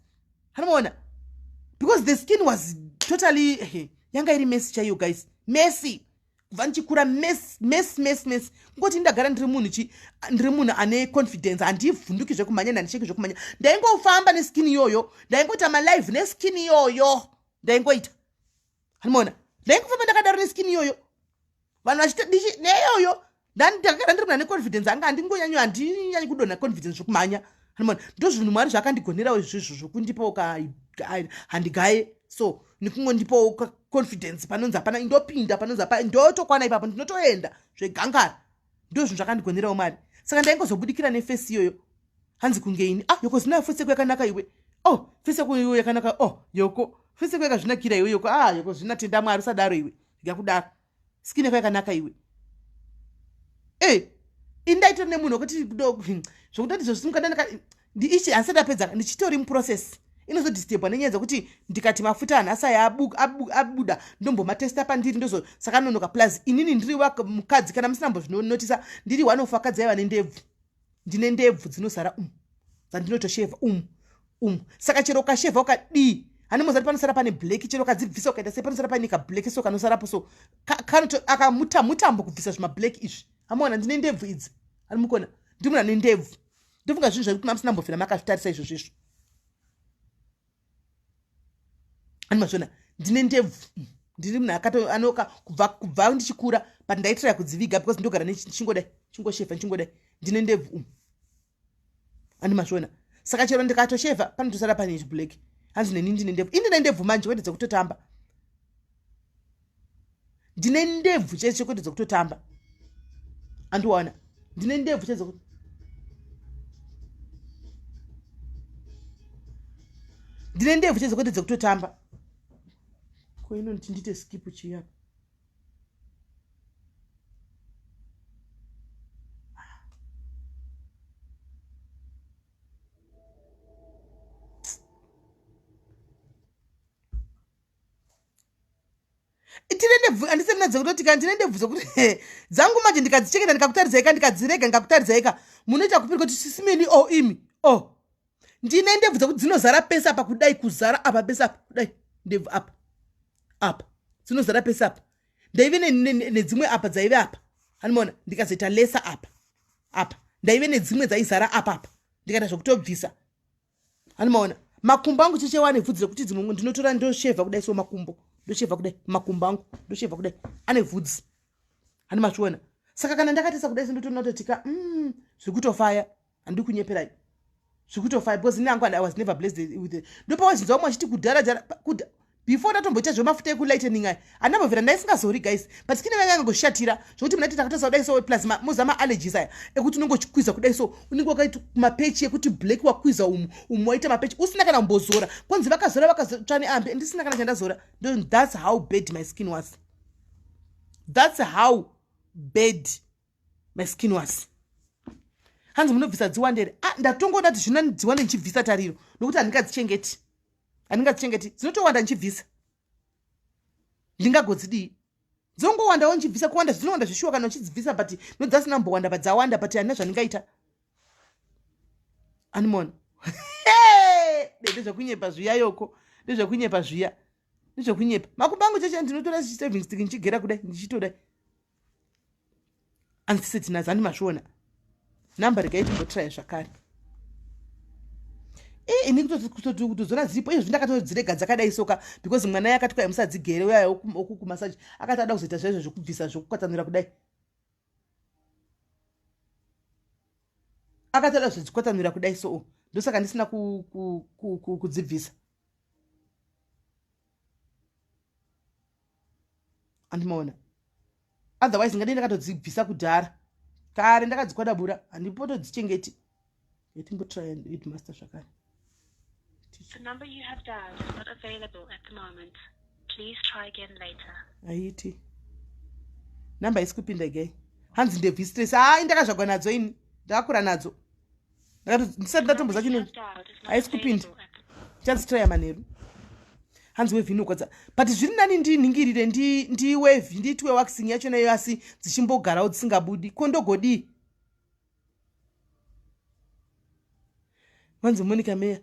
Hanomaona? Because the skin was totally hey, yanga iri messy chaiyo guys. Messy. Kubva ndichikura mess mess mess mess. Kungoti ndagara ndiri munhu chi ndiri munhu ane confidence, handivhunduki zvekumhanya, handisheki zvekumhanya. Ndaingofamba neskin iyoyo, ndaingoita malive neskin iyoyo, ndaingoita. Hanomaona? Ndaingofamba ndakadaro neskin iyoyo. Vanhu vachita ndichi neyoyo. Ndagara ndiri munhu ane confidence, anga handingonyanyo handinyanyi kudonha confidence zvekumhanya. Hanomaona? Ndozvinhu Mwari zvakandigonerawo izvozvo zvokundipawo ka handigaye so nekungondipawo confidence panonzi hapana ndopinda panonzi hapana ndotokwana ipapo ndinotoenda zvegangara. Ndozvinhu zvakandigonerawo Mwari. Saka ndaingozobudikira nefesi iyoyo. Hanzi kunge ini ah yoko zinayo fesi yako yakanaka iwe. Oh fesi yako iwe yakanaka. Oh yoko fesi yako yakazvinakira iwe yoko. Ah yoko zvinatenda Mwari usadaro iwe. Rega skin yako yakanaka iwe. Eh indaito nemunhu wekuti zvokutoti zvosimuka ndandaka ndiichi handisati ndapedza ndichitori muprocess inozodistebwa nenyaya dzekuti ndikati mafuta anhasi aya abuda ndombomatesta pandiri ndozo saka nonoka plus inini ndiri mukadzi kana musina mbozvinonotisa ndiri one of vakadzi aiva nendebvu ndine ndebvu dzinozara dzandinotoshevha saka chero ukashevha ukadii hani mozati panosara pane black chero ukadzibvisa ukaita sei panosara paine kablack so kanosarapo so akamuta mutambo kubvisa zvimablack izvi hamuona ndine ndebvu idzi hani mukona ndiri munhu ane ndebvu ndofunga zvinhu zvekuti mamusina mbofira makazvitarisa izvozvo izvo hani mazviona ndine ndebvu ndiri munhu akato anoka kubva ndichikura but ndaitiraya kudziviga because ndogara ndichingodai chingoshevha ndichingodai ndine ndebvu hani mazviona saka chero ndikatoshevha panotosara pane black hanzi neni ndine ndebvu ini ndine ndebvu manje kwete dzekutotamba ndine ndebvu chaidzo kwete dzekutotamba andiwana ndine ndebvu chaidzo ndine ndebvu chaidzo kwete dzekutotamba ko inoniti ndiite skip chii apa tine ndebvu handisati nadzekutoti kana ndine ndebvu dzekuti dzangu manje ndikadzichengeta ndikakutaridzaika ndikadzirega ndikakutaridzaika munoita kupiri kuti sisimeni o oh, imi o oh. Ndine ndebvu dzekuti dzinozara pese apa kudai kuzara apa pese apa kudai ndebvu apa apa dzinozara pese apa ndaive nedzimwe apa dzaive apa Hanimona ndikazoita lesa apa apa ndaive nedzimwe dzaizara apa apa ndikaita zvekutobvisa. Handimaona makumbo angu chechewa ane vhudzi rekuti dzimwe ndinotora ndoshevha kudai so makumbo ndoshevha kudai makumbo angu ndoshevha kudai ane vhudzi handi mazviona saka kana ndakatesa kudai so ndotoona kutotika mm, zviri kutofaya handiri kunyeperai zviri kutofaya because ini angu i was never blessed with it ndopawazinzwa vamwe vachiti kudhara dhara before ndatomboita zvemafuta ekulightening aya andambobvira ndaisingazori guys but skin yanga yangoshatira zvekuti muna takatosa kudai so plus moza maallergies aya ekuti unenge uchikwiza kudai so unenge wakaita mapechi ekuti black wakwiza umu umu waita mapechi usina kana kumbozora konzi vakazora vakazotsva neambe ndisina kana chandazora that's how bad my skin was that's how bad my skin was hanzi munobvisa dziwande here ah, ndatongoda kuti zvino dziwande ndichibvisa tariro nokuti handingadzichengeti handingadzichengeti dzinotowanda ndichibvisa ndingagodzidii dzongowandawo ndichibvisa kuwanda dzinowanda zvishuwa kana uchidzibvisa but nodzasina mbowanda but dzawanda but handina zvandingaita animona ndezvekunyepa zviya yoko ndezvekunyepa zviya ndezvekunyepa makumbo angu cheche ndinotora saving stick ndichigera kudai ndichitodai andisetinazi andi mazviona number regai timbotraya zvakare e ini kutodzona dziripo izvozvi ndakatodzirega dzakadai soka because mwana yakati kwai musadzigere uya okukumasaji akati ada kuzoita zvaizvo zvekubvisa zvekukwatanura kudai akati ada kuzozvikwatanura kudai soo ndosaka ndisina kudzibvisa andimaona otherwise ngadei ndakatodzibvisa kudhara kare ndakadzikwadabura handipotodzichengeti yetimbotry headmaster zvakare The number you have dialed is not available at the moment. Please try again later. Aiti. Namba isi kupinda gay. Hanzi ndebvi stress. Hayi ndakazvagwa nadzo ini. Ndakakura nadzo. Ndisati ndatomboza chino. Haisi kupinda. Ndichadzitraya manheru. Hanzi wevhi inokwadza. But zviri nani ndinhingirire ndi ndi wevhi ndiitwe waxing yacho nayo asi dzichimbogarawo dzisingabudi. Ko ndogodii? Vanzi Monica Meya.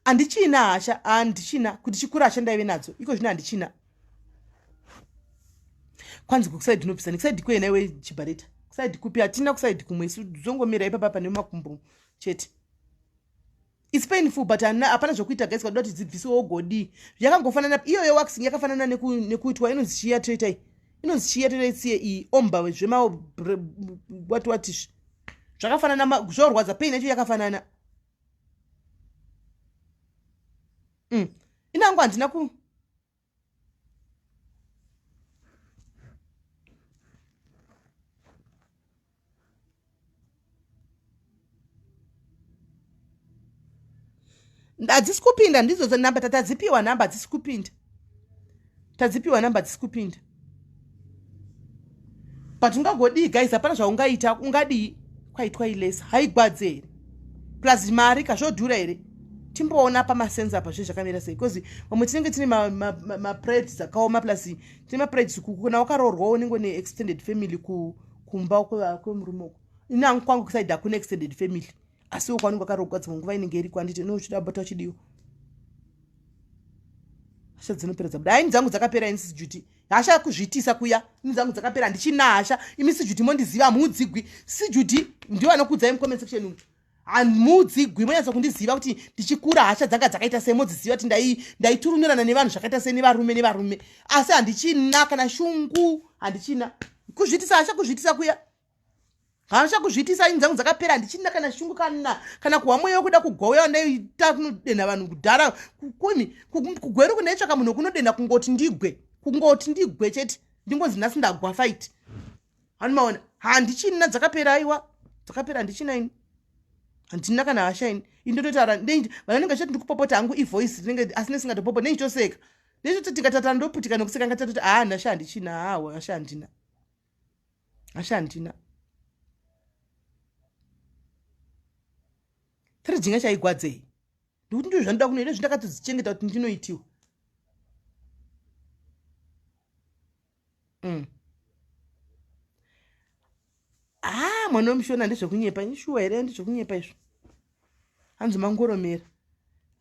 Handichina hasha, handichina kuti chikura hasha ndaive nadzo. Iko zvino handichina. Kwanzi kusaidi unobvisa nekusaidi kwena iwe chibhareta. Kusaidi kupi hatina kusaidi kumwe isu dzongomira ipapa pane makumbo chete. It's painful but hapana zvokuita guys kwadoda kuti dzibvisiwe wogodii. Yakangofanana iyoyo waxing yakafanana nekuitwa inonzi chiya toitai. Inonzi chiya toitai tsiye iyi omba zvema what what izvi. Zvakafanana zvorwadza pain yacho yakafanana. Inangu handina ku hadzisi kupinda ndidzo namba tadzipiwa namba hadzisi kupinda tadzipiwa namba hadzisi kupinda but ungagodii guys hapana zvaungaita ungadii kwaitwa ilesa haigwadze here plus mari kazvodhura here timboona pamasense apa zve zvakamira sei bcause vamwe tinenge tine mapreds dzakaoma plus tine mapreds kuna wakaroorwawo unenge une extended family kumba kwemurume uko ini angu kwangu kusaidi hakuna extended family asiwo kwaunenge wakaroorwa dzimwe nguva inenge iriko handiti inochida bota uchidiwa hasha dzinopera dzabuda haini dzangu dzakapera ini sisi hasha kuzviitisa kuya ini dzangu dzakapera handichina hasha imi sijuti mondiziva hamuudzigwi sijuti ndivo vanokuudzai mucomment section umu hamuudzigwi monyatsa kundiziva kuti ndichikura hasha dzanga dzakaita sei modziziva kuti ndaiturunirana nevanhu zvakaita sei nevarume nevarume asi handichina kana shungu handichina kuzviitisa hasha kuzviitisa kuya hasha kuzviitisa ini dzangu dzakapera handichina kana shungu kana kana kuhwa mweya wekuda kugwa uya wandaiita kunodenha vanhu kudhara kumi kugweru kunaitsvaka munhu wekunodenha kungoti ndigwe kungoti ndigwe chete ndingonzi nhasi ndagwa fight hanimaona handichina dzakapera aiwa dzakapera handichina ini handina kana hasha ini ini ndototaura vanhu vanenge vachiti ndikupopota hangu ivoice rinenge asi nesingatopopota nechitoseka nechitoti tingatatara ndoputika nokuseka ngatati haa hasha handichina haa hasha handina hasha handina Threading chaigwadzei ndikuti ndizvo zvandoda kunoita zvindakatodzichengeta kuti ndinoitiwa mm. ah mwana wemushona ndezvekunyepa ishuwa here ndezvekunyepa izvo hanzi mangoromera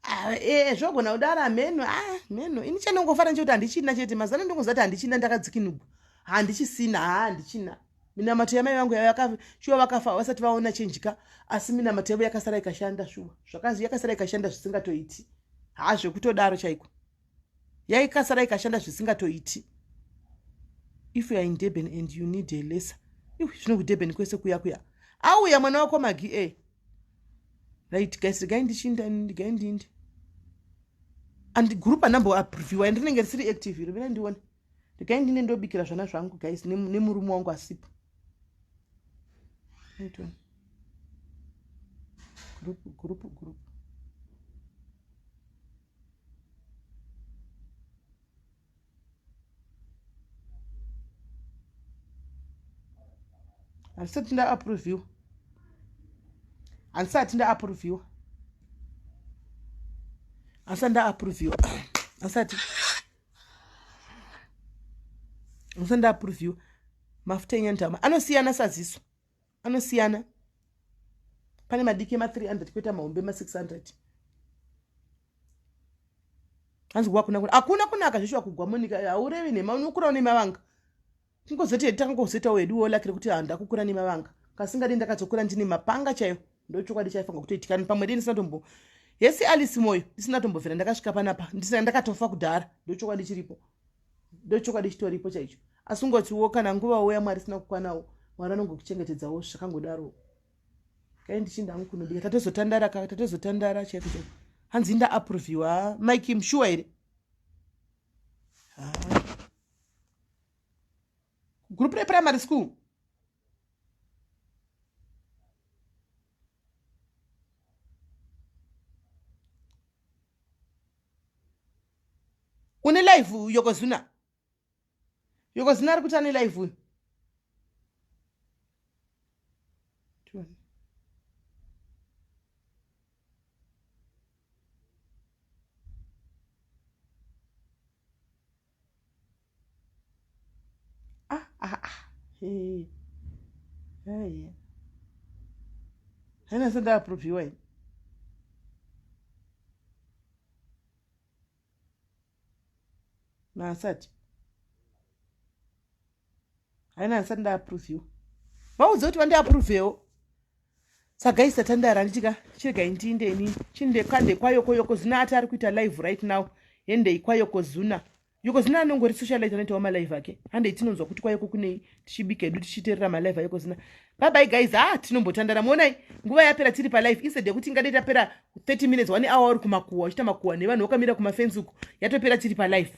ah, eh, zvogona kudaro hameno ah, mheno ini chandongofara nchekuti handichina chete mazana ndongoziva kuti handichina ndakadzikinugwa handichisina ha handichina. Minamato yamai vangu shuwa vakafa vasati vaona chenjika, asi minamato yavo yakasara ikashanda shuwa. Zvakazi yakasara ikashanda zvisingatoiti. Haa zvekutodaro chaiko. Yaikasara ikashanda zvisingatoiti. If you are in Durban and you need a lesser. Iwe zvino kuDurban kwese kuya kuya. Auya mwana wako Magi eh. Right guys, regai ndichinda regai ndinde. And group anambo approviwa and rinenge risiri active iro mina ndione. Regai ndine ndobikira zvana zvangu guys nemurume wangu asipo. Right one. Group group group. Handisati ndaapproviwa. Handisati ndaapproviwa. Handisati ndaapproviwa. Handisati. Handisati ndaapproviwa. Mafuta enyandama anosiyana saziso. Anosiyana. Pane madiki ema 300 kuita mahombe ema 600. Hanzi kuwa kuna hakuna kunaka zveshuwa kugwa Monica haurevi nhema unokura une mavanga. Kungozoti hedu takangozoitawo hedu wo lucky rekuti handa kukura nemavanga. Kasingadi ndakazokura ndine mapanga chaiyo. Ndochokwadi chaifanirwa kutoitika pamwe dei ndisina tombo. Yesi Alice Moyo ndisina tombobvira ndakasvika panapa ndisina ndakatofa kudhara. Ndochokwadi chiripo. Ndochokwadi chitoripo chaicho. Asi ungotiwo kana nguva wo yaMwari isina kukwanawo Mwari anongokuchengetedzawo zvakangodaro. Kai ndichinda hangu kunobika tatozotandara ka tatozotandara chaiko chaiko. Hanzi nda approviwa Mike mshuwa here? Group reprimary school. Une live Yokozuna. Yokozuna ari kuti ane live uyu. Ah, ah, ah. Hey. Hey. Haina senda approviwa ini. Maasati. Haina asati ndaapproviwa. Vaudze kuti vandiapprovewo. Saka tatandara ndichika chiregai ndiinde inini. Chinde kande kwayoko Yokozuna ati ari kuita live right now. Hendei kwaYokozuna. Yokozuna anongori socialite anoitawo malive ake. Handei tinonzwa kuti kwayoko kunei tichibika hedu tichiteerera malive aYokozuna. Bye bye guys. Ah tinombotandara muonai. Nguva yapera tiri pa live instead yekuti ingadai tapera 30 minutes 1 hour uri kumakuwa uchiita makuwa nevanhu vakamira kumafenzi uko. Yatopera tiri pa live.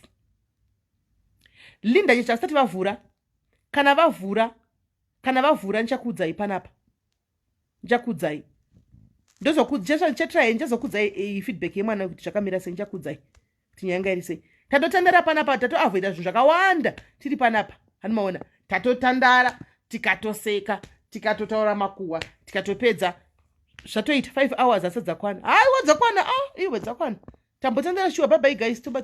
Linda chechi asati vavhura. Kana vavhura, kana vavhura ndichakuudzai panapa. Ndichakuudzai. Ndozokudza ndichatry ndichazokuudzai eh, feedback yemwana kuti zvakamira sei ndichakuudzai kuti nyaya yanga iri sei. Tatotandara panapa tatoavoida zvinhu zvakawanda tiri panapa. Hanimaona tatotandara tikatoseka tikatotaura makuhwa tikatopedza zvatoita 5 hours asi dzakwana. Haiwa dzakwana ah iwe dzakwana. Tambotandara shuwa bye bye guys. Toba